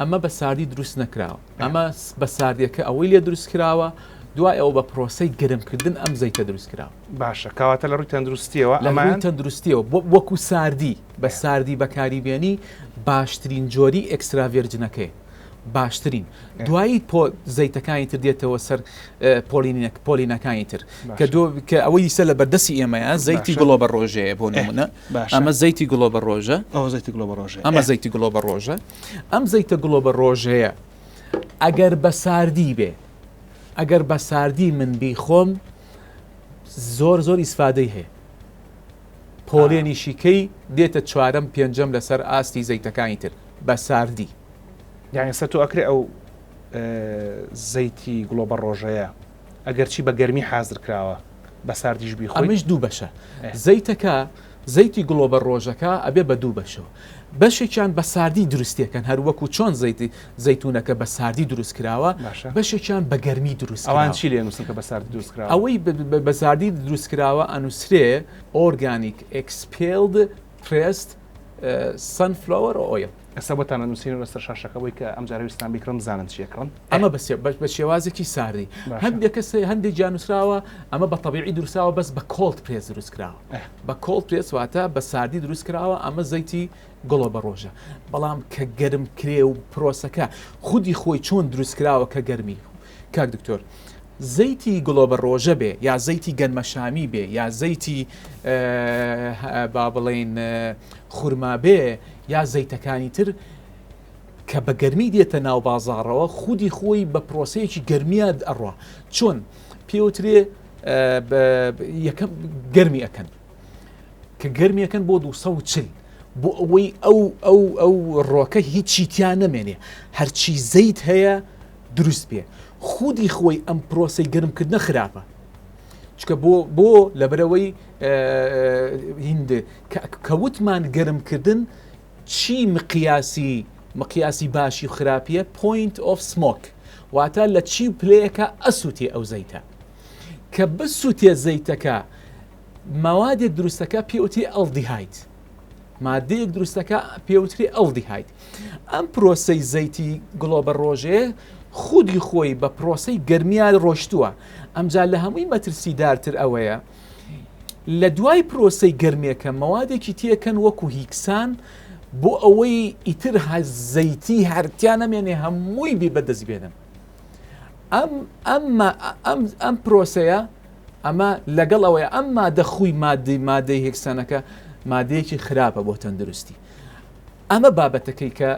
ئەمە بە ساردی دروست نەکراوە ئەمە بە ساردیەکە ئەوەی لێ دروست کراوە دوای ئەوە بە پرۆسەی گەرمکردن ئەم زەیتە دروست کراوە باشە کەواتە لە ڕووی تەندروستیەوە لە ڕووی تەندروستیەوە وەکو ساردی بە ساردی بەکاری بێنی باشترین جۆری extra virgin ەکەی باشترین دوایی پۆ زەیتەکانی تر دێتەوە سەر پۆلینەک پۆلینەکانی تر کە دۆ کە ئەوەی ئیسە لە بەردەستی ئێمەیە زەیتی گوڵۆ بە ڕۆژەیە بۆ نمونە ئەمە زەیتی گوڵۆ بە ڕۆژە ئەوە زەیتی گوڵۆ بە ڕۆژە ئەمە زەیتی گوڵۆ بە ڕۆژە ئەم زەیتە گوڵۆ بە ڕۆژەیە ئەگەر بە ساردی بێ ئەگەر بە ساردی من بیخۆم زۆر زۆر ئیسفادەی هەیە پۆلێنیشی کەی دێتە چوارەم پێنجەم لەسەر ئاستی زەیتەکانی تر بە ساردی. یانی ئێستا تۆ ئەکرێ ئەو زەیتی گڵۆبە ڕۆژەیە ئەگەرچی بە گەرمی حازر کراوە بە ساردیش بیخۆی؟ ئەمەیش دوو بەشە زەیتەکە زەیتی گڵۆبە ڕۆژەکە ئەبێ بە دوو بەشەوە بەشێکیان بە ساردی دروستیەکەن هەر وەکو چۆن زەیتی زەیتونەکە بە ساردی دروست کراوە بەشێکیان بە گەرمی دروست ئەوان چی لێ نووسن کە بە ساردی دروست کراوە ئەوەی بە ساردی دروست کراوە ئەنووسرێ organic exhaled pressed sunflower oil. ئێستا بۆتان ئەنووسین لەسەر شاشەکە بۆی کە ئەم جارە ویستان بیکڕن بزانن چی ئەکڕن. ئەمە بە شێوازێکی ساردی هەندێک کەس هەیە هەندێک جار نووسراوە ئەمە بە تەبیعی دروستراوە بەس بە cold press دروست کراوە بە cold press واتە بە ساردی دروست کراوە ئەمە زەیتی گوڵە بە ڕۆژە بەڵام کە گەرم کرێ و پرۆسەکە خودی خۆی چۆن دروست کراوە کە گەرمی کاک دکتۆر. زەیتی گڵۆبە ڕۆژە بێ یا زەیتی گەنمەشامی بێ یا زەیتی با بڵێین خورما بێ یا زەیتەکانی تر کە بە گەرمی دێتە ناو بازاڕەوە خودی خۆی بە پرۆسەیەکی گەرمیان ئەڕوا چۆن پێوترێ یەکەم گەرمی ئەەکەن کە گەرمیەکەن بۆ 240 بۆ ئەوەی ئەو ئەو ئەو ڕۆکە هیچی تیا نەمێنێ هەرچی زەیت هەیە دروست بێ خودی خۆی ئەم پرۆسەی گەرمکردنە خراپە چکە بۆ بۆ لەبەرەوەی هند کەوتمان گەرمکردن چی مقیاسی مقیاسی باشی و خراپیە point of smoke واتە لە چی پلەیەکە ئەسووتێ ئەو زەیتە کە بسووتێ زەیتەکە مەوادێک دروستەکە پێوتێ ئەلدیهاید مادەیەک دروستەکە پێوتری ئەلدیهاید ئەم پرۆسەی زەیتی گڵۆبە ڕۆژێ خودی خۆی بە پرۆسەی گەرمیان ڕۆشتووە ئەمجا لە هەمووی مەترسیدارتر ئەوەیە لە دوای پرۆسەی گەرمیەکە مەوادێکی تێکەن وەکو هیکسان بۆ ئەوەی ئیتر زەیتی هەرتیا نەمێنێ هەمووی بێ بەدەست بێنن ئەم ئەم ئەم ئەم پرۆسەیە ئەمە لەگەڵ ئەوەیە ئەم مادە خوی مادەی مادەی هێکسانەکە مادەیەکی خراپە بۆ تەندروستی ئەمە بابەتەکەی کە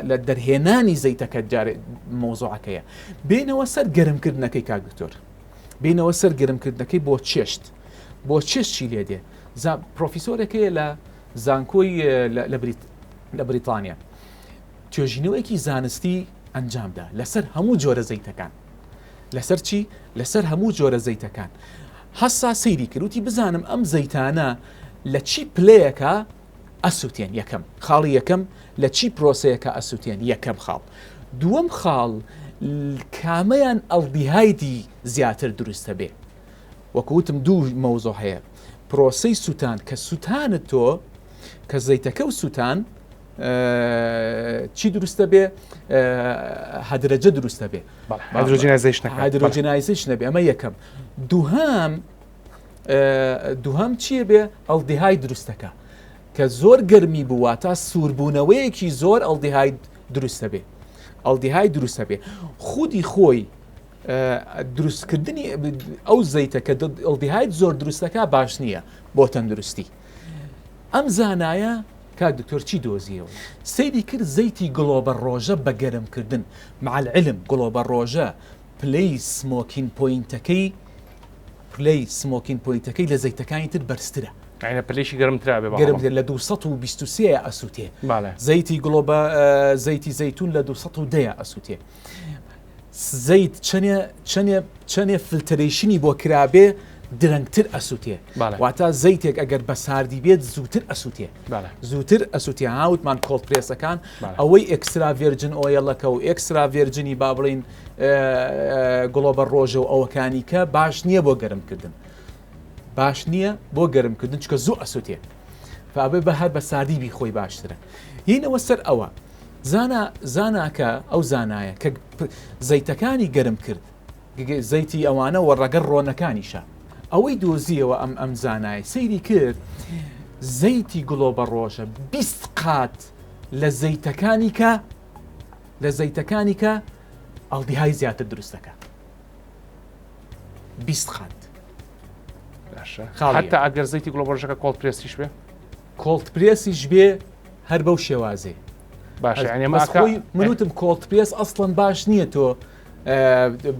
لە دەرهێنانی زەیتەکە جارێ مۆزۆعەکەیە بینەوە سەر گەرمکردنەکەی کاک دکتۆر بینەوە سەر گەرمکردنەکەی بۆ چێشت بۆ چێشت چی لێ دێ پرۆفیسۆرێکەیە لە زانکۆی لە بریتانیا توێژینەوەیەکی زانستی ئەنجامدا لەسەر هەموو جۆرە زەیتەکان لەسەر چی؟ لەسەر هەموو جۆرە زەیتەکان. هەسا سەیری کرد وتی بزانم ئەم زەیتانە لە چی پلەیەکا ئەسوتێن یەکەم خاڵی یەکەم لە چی پرۆسەیەکە ئەسوتێن یەکەم خاڵ دووەم خاڵ کامەیان ئەلدیهایدی زیاتر دروستە بێ وەکوتم دوو مەوزۆ هەیە پرۆسەی سووتان کە سووتانت تۆ کە زەیتەکە و سووتان چی دروستە بێ هەدرەجە دروستە بێ hydrogenization نەبێ ئەمە یەکەم دووهام دووهام چییە بێ ئەلدیهای دروستەکە کە زۆر گەرمی بووە تا سووربوونەوەیەکی زۆر ئەلدیهای دروستە بێ ئەلدیهای دروستە بێ خودی خۆی دروستکردنی ئەو زەیتە کە ئەلدیهاید زۆر دروستەکە باش نییە بۆ تەندروستی ئەم زانایە کاک دکتۆر چی دۆزیەوە؟ سەیری کرد زەیتی گڵۆبە ڕۆژە بە گەرم کردن مع العلم گڵۆبە ڕۆژە پلەی smoking point ەکەی پلەی smoking point ەکەی لە زەیتەکانی تر بەرزترە. یعنی پلەیشی گەرمترا بێ گەرمتر لە 223 ئەسووتێ زەیتی گڵۆبە زەیتی زەیتون لە 210 ئەسووتێ زەیت چەنێ چەنێ چەنێ filtration ی بۆ کرابێ درەنگتر ئەسووتێ واتە زەیتێک ئەگەر بە ساردی بێت زووتر ئەسووتێ زووتر ئەسووتێ هاوتمان cold press ەکان ئەوەی extra virgin oil ەکە و extra virgin ی با بڵین گڵۆبە ڕۆژە و ئەوەکانی کە باش نییە بۆ گەرمکردن باش نییە بۆ گەرمکردن چکە زوو ئەسووتێ فابێ بە هەر بە ساردی بی خۆی باشترە یینەوە سەر ئەوە زانا زاناکە ئەو زانایە کە زەیتەکانی گەرم کرد زەیتی ئەوانە وە ڕەگەر ڕۆنەکانیشە ئەوەی دۆزیەوە ئەم ئەم زانای سەیری کرد زەیتی گڵۆبە ڕۆژە 20 قات لە زەیتەکانی کە لە زەیتەکانی کە ئەڵدیهای زیاتر دروستەکە 20 قات باشە حتا ئەگەر زەیتی گڵۆبە ڕۆژەکە cold press یش بێ cold press یش بێ هەر بەو شێوازێ باشە یعنی ئەمە ئەکا- خۆی منوتم cold press ئەسڵەن باش نییە تۆ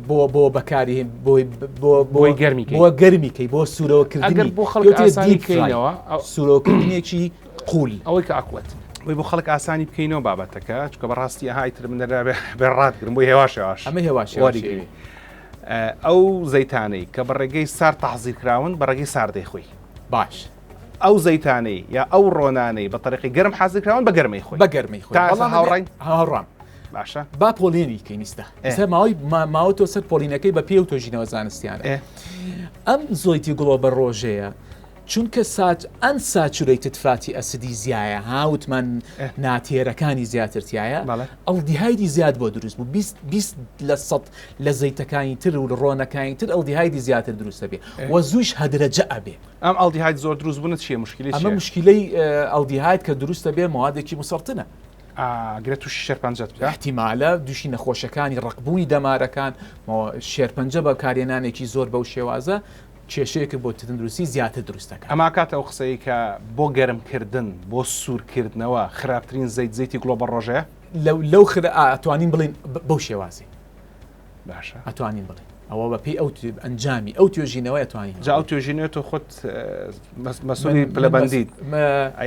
بۆ بۆ بەکاری بۆی بۆ بۆی گەرمی بۆ گەرمی کەی بۆ سوورەوەکردنی ئەگەر بۆ خەڵک ئاسانی بکەینەوە سوورەوەکردنێکی قول ئەوەی کە ئەکوت بۆی بۆ خەڵک ئاسانی بکەینەوە بابەتەکە چکە بەڕاستی ئەها ئیتر من بێ ڕاتگرم بۆی هێواش هێواش ئەمە هێواش هێواش ئەو زەیتانەی کە بە ڕێگەی سارد تەحزیر کراون بە ڕێگەی ساردەی خۆی باش ئەو زەیتانەی یا ئەو ڕۆنانەی بە تەریقی گەرم حازر کراون بە گەرمەی خۆی بە گەرمەی خۆی تا ئێستا هاوڕاین هاوڕام باشە با پۆلێنی کەین ئیستا ئێستا ماوەی ماوە تۆ سەر پۆلینەکەی بە پێ و تۆژینەوە زانستیانە ئەم زۆیتی گڵۆ بە ڕۆژەیە چونکە سات unsaturated fatty acid ی زیایە هاوتمان ناتێرەکانی زیاتر تایە ئەلدیهایدی زیاد بۆ دروست بوو 20 لە سەد لە زەیتەکانی تر و ڕۆنەکانی تر ئەلدیهایدی زیاتر دروستە بێ وە زووش هەدرەجە ئەبێ ئەم ئەلدیهاید زۆر دروست بوونە چیە مشکلی ئەمە مشکلەی ئەلدیهاید کە دروستە بێ موادێکی مسەرتنە. ئەگرێ تووشی شێرپەنجەت بکا؟ ئیحتیمالە دووشی نەخۆشەکانی ڕەقبوونی دەمارەکان، شێرپەنجە بەکارهێنانێکی زۆر بەو شێوازە کێشەیەکە بۆ تەندروستی زیاتر دروست دەکات. ئەمە ئەکاتە ئەو قسەی کە بۆ گەرمکردن، بۆ سوورکردنەوە خراپترین زەیت زەیتی گڵۆ بەڕۆژەیە؟ لەو خرا ئەتوانین بڵێین بەو شێوازەی. باشە. ئەتوانین بڵێین. ئەوە بە پێی ئەو ئەنجامی ئەو توێژینەوەی ئەتوانین. جا ئەو توێژینەوە تۆ خۆت مەسئولی پلەبەندیت.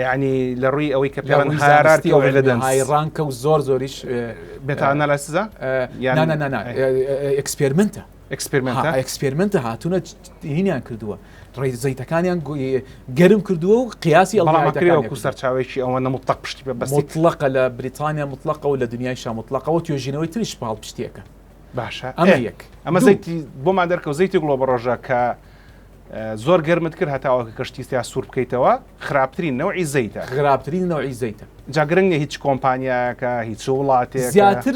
یعنی لە ڕووی ئەوەی کە پێڵێن hierarchy of evidence. high rank ە و زۆر زۆریش meta analysis ە؟ نا نا نا نا experiment ە. experiment ە؟ experiment ە هاتوونە هینیان کردووە زەیتەکانیان گەرم کردووە و قیاسی ئەڵەکرێ وەکو سەرچاوێکی ئەوە نە مطلق پشتی بە بەس مطلقە لە بریتانیا مطلقە و لە دنیای شا مطلقەوە توێژینەوەی تریش پاڵپشتیەکە باشە ئەمە یەک ئەمە زەیتی بۆمان دەرکەوت زەیتی گڵۆ بە ڕۆژە کە زۆر گەرمت کرد هەتاوەکە کەشتی تیا سوور بکەیتەوە خراپترین نەوعی زەیتە. خراپترین نەوعی زەیتە. جا گرنگ نیە هیچ کۆمپانیایەکە هیچ وڵاتێکە. زیاتر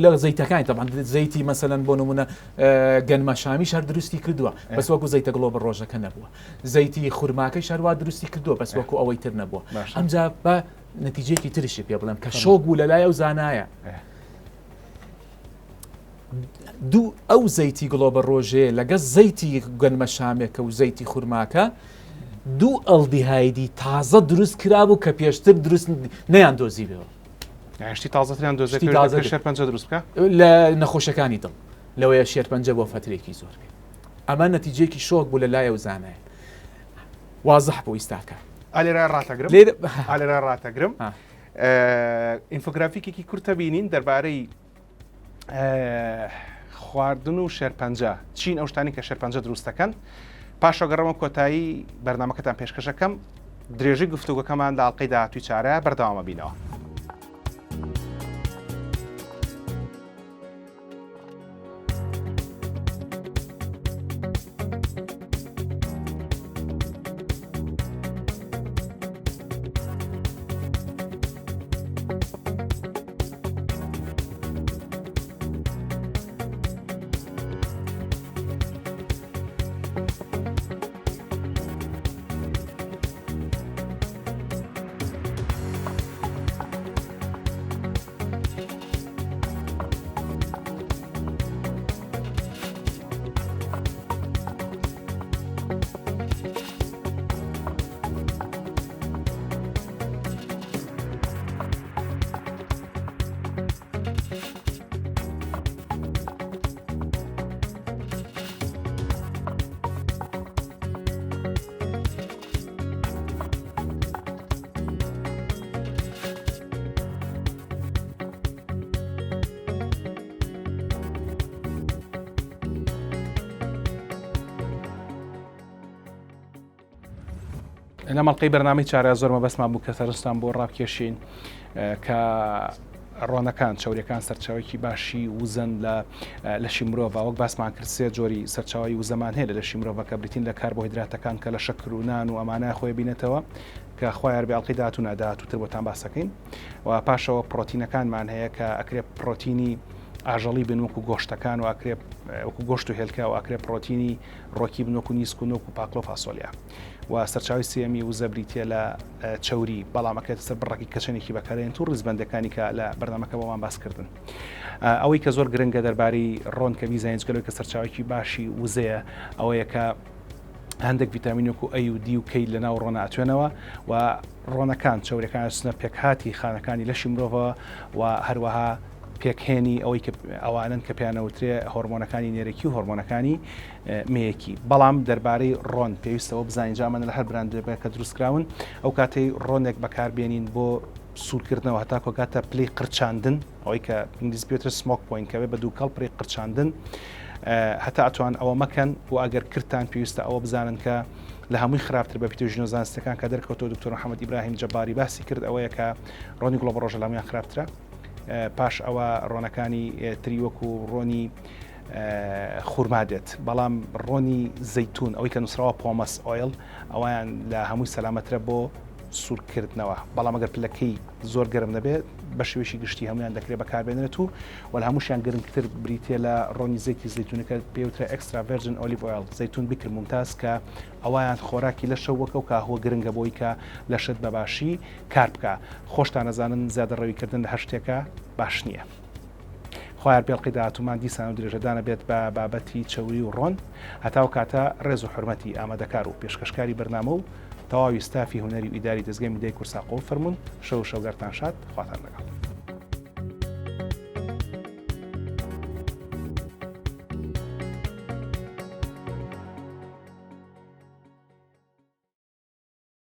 لە زەیتەکانی تەبعەن زەیتی مەسەلەن بۆ نمونە گەنمە شامیش هەر دروستی کردووە بەس وەکو زەیتە گڵۆ بە ڕۆژەکە نەبووە زەیتی خورماکەیش هەروا دروستی کردووە بەس وەکو ئەوەی تر نەبووە ئەمجا بە نەتیجەیەکی تریشی پێ بڵێم کە شۆک بوو لەلای ئەو زانایە دوو ئەو زەیتی گڵۆبە ڕۆژەیە لەگە زەیتی گەنمە شامێکە و زەیتی خورماکە دوو ئەلدیهایدی تازە دروست کرابوو کە پێشتر دروست نەیان دۆزیبەوە شتی تازەتریان دۆزی تازە شێرپەنجە دروست بکە لە نەخۆشەکانی دڵ لەوەیە شێرپەنجە بۆ فترێکی زۆر بێ ئەمە نەتیجێکی شۆک بوو لە لایە و زانایە وازح بۆ ئیستاکە ئالێرا ڕاتەگرم ئالێرا ڕاتەگرم ئینفۆگرافیکێکی کورتە بینین دەربارەی خواردن و شێرپەنجە چین ئەو شتانی کە شێرپەنجە دروست دەکەن پاشەگەڕەوە کۆتایی بەرنمەکەتان پێشکەشەکەم درێژی گفتوگەکەمان لە ئەڵلقەی داهاتوی چارە بەردەوامە بینەوە. لەم ئەڵقەی بەرنامەی چارە زۆر مەبەستمان بوو کە سەرنجتان بۆ ڕابکێشین کە ڕۆنەکان چوریەکان سەرچاوێکی باشی وزەن لە لەشی مرۆڤ وەک باسمان کرد سێ جۆری سەرچاوی وزەمان هەیە لە لەشی مرۆڤ کە بریتین لە کاربۆهیدراتەکان کە لە شەکر و نان و ئەمانە خۆی بینێتەوە کە خوایار بێ ئەڵقەی داهاتوو نا داهاتووتر بۆتان باسەکەین و پاشەوە پرۆتینەکانمان هەیە کە ئەکرێ پرۆتینی ئاژەڵی بن وەکو گۆشتەکان و ئەکرێ وەکو گۆشت و هێلکە و ئەکرێ پرۆتینی ڕۆکی بن وەکو نیسک و نۆک و پاقلە و فاسۆلیا و سەرچاوی سێیەمی وزە بریتیە لە چەوری بەڵام ئەکرێتە سەر بڕەکی کەچەنێکی بەکارێنت و ڕیزبەندەکانی کە لە بەرنامەکە بۆمان باس کردن ئەوەی کە زۆر گرنگە دەربارەی ڕۆن کە بیزانین جگە لەوەی کە سەرچاوێکی باشی وزەیە ئەوەیە کە هەندێک ڤیتامین وەکو A و D و K لە ناو ڕۆنە ئەتوێنەوە و ڕۆنەکان چەورەکان ئەچنە پێکهاتی خانەکانی لەشی مرۆڤەوە و هەروەها پێکهێنی ئەوەی کە ئەوانن کە پێیانەوترێ هۆرمۆنەکانی نێرەکی و هۆرمۆنەکانی مێیەکی بەڵام دەربارەی ڕۆن پێویستەوە بزانین جا ئەمانە لە هەر براندێک کە دروستکراون ئەو کاتەی ڕۆنێک بەکاربێنین بۆ سوورکردنەوە هەتا کۆگاتە پلەی قرچاندن ئەوەی کە ئینگلیزی پێوترێت smoke point کە بە دووکەڵ پڕی قرچاندن هەتا ئەتوان ئەوە مەکەن و ئەگەر کردتان پێویستە ئەوە بزانن کە لە هەمووی خراپتر بە پیتۆژینۆ زانستەکان کە دەرکەوتەوە دکتۆر محەممەد ئیبراهیم جەباری باسی کرد ئەوەیە کە ڕۆنی گوڵە بە ڕۆژە لەمویان خراپترە پاش ئەوە ڕۆنەکانی تری وەکو ڕۆنی خورما دێت بەڵام ڕۆنی زەیتون ئەوەی کە نووسراوە pomace oil ئەویان لە هەمووی سەلامەترە بۆ. سوورکردنەوە، بەڵام ئەگەر پلەکەی زۆر گەرم نەبێت بە شێوەیەکی گشتی هەموویان دەکرێت بەکاربێنرێت و وە لە هەمووشیان گرنگتر بریتیە لە ڕۆنی زەیتی زەیتونەکە پێوترە extra virgin olive oil زەیتون بکر ممتاز کە ئەویان خۆراکی لەشە وەک ئەو کاهوە گرنگە بۆی کە لەشت بە باشی کار بکا خۆشتان ئەزانن زیادە ڕەویکردن لە هەر شتێکا باش نییە. خوایار بێڵقی داهاتوومان دیسان و درێژەدانە بێت بە بابەتی چەوری و ڕۆن. هەتا ئەو کاتە ڕێز و حورمەتی ئامادەکار و پێشکەشکاری بەرنامە و تەواوی ستافی هونەری و ئیداری دەزگای میدیای کوردسات قبوڵ فەرموون. شەو و شەوگارتان شاد. خواتان لەگەڵ.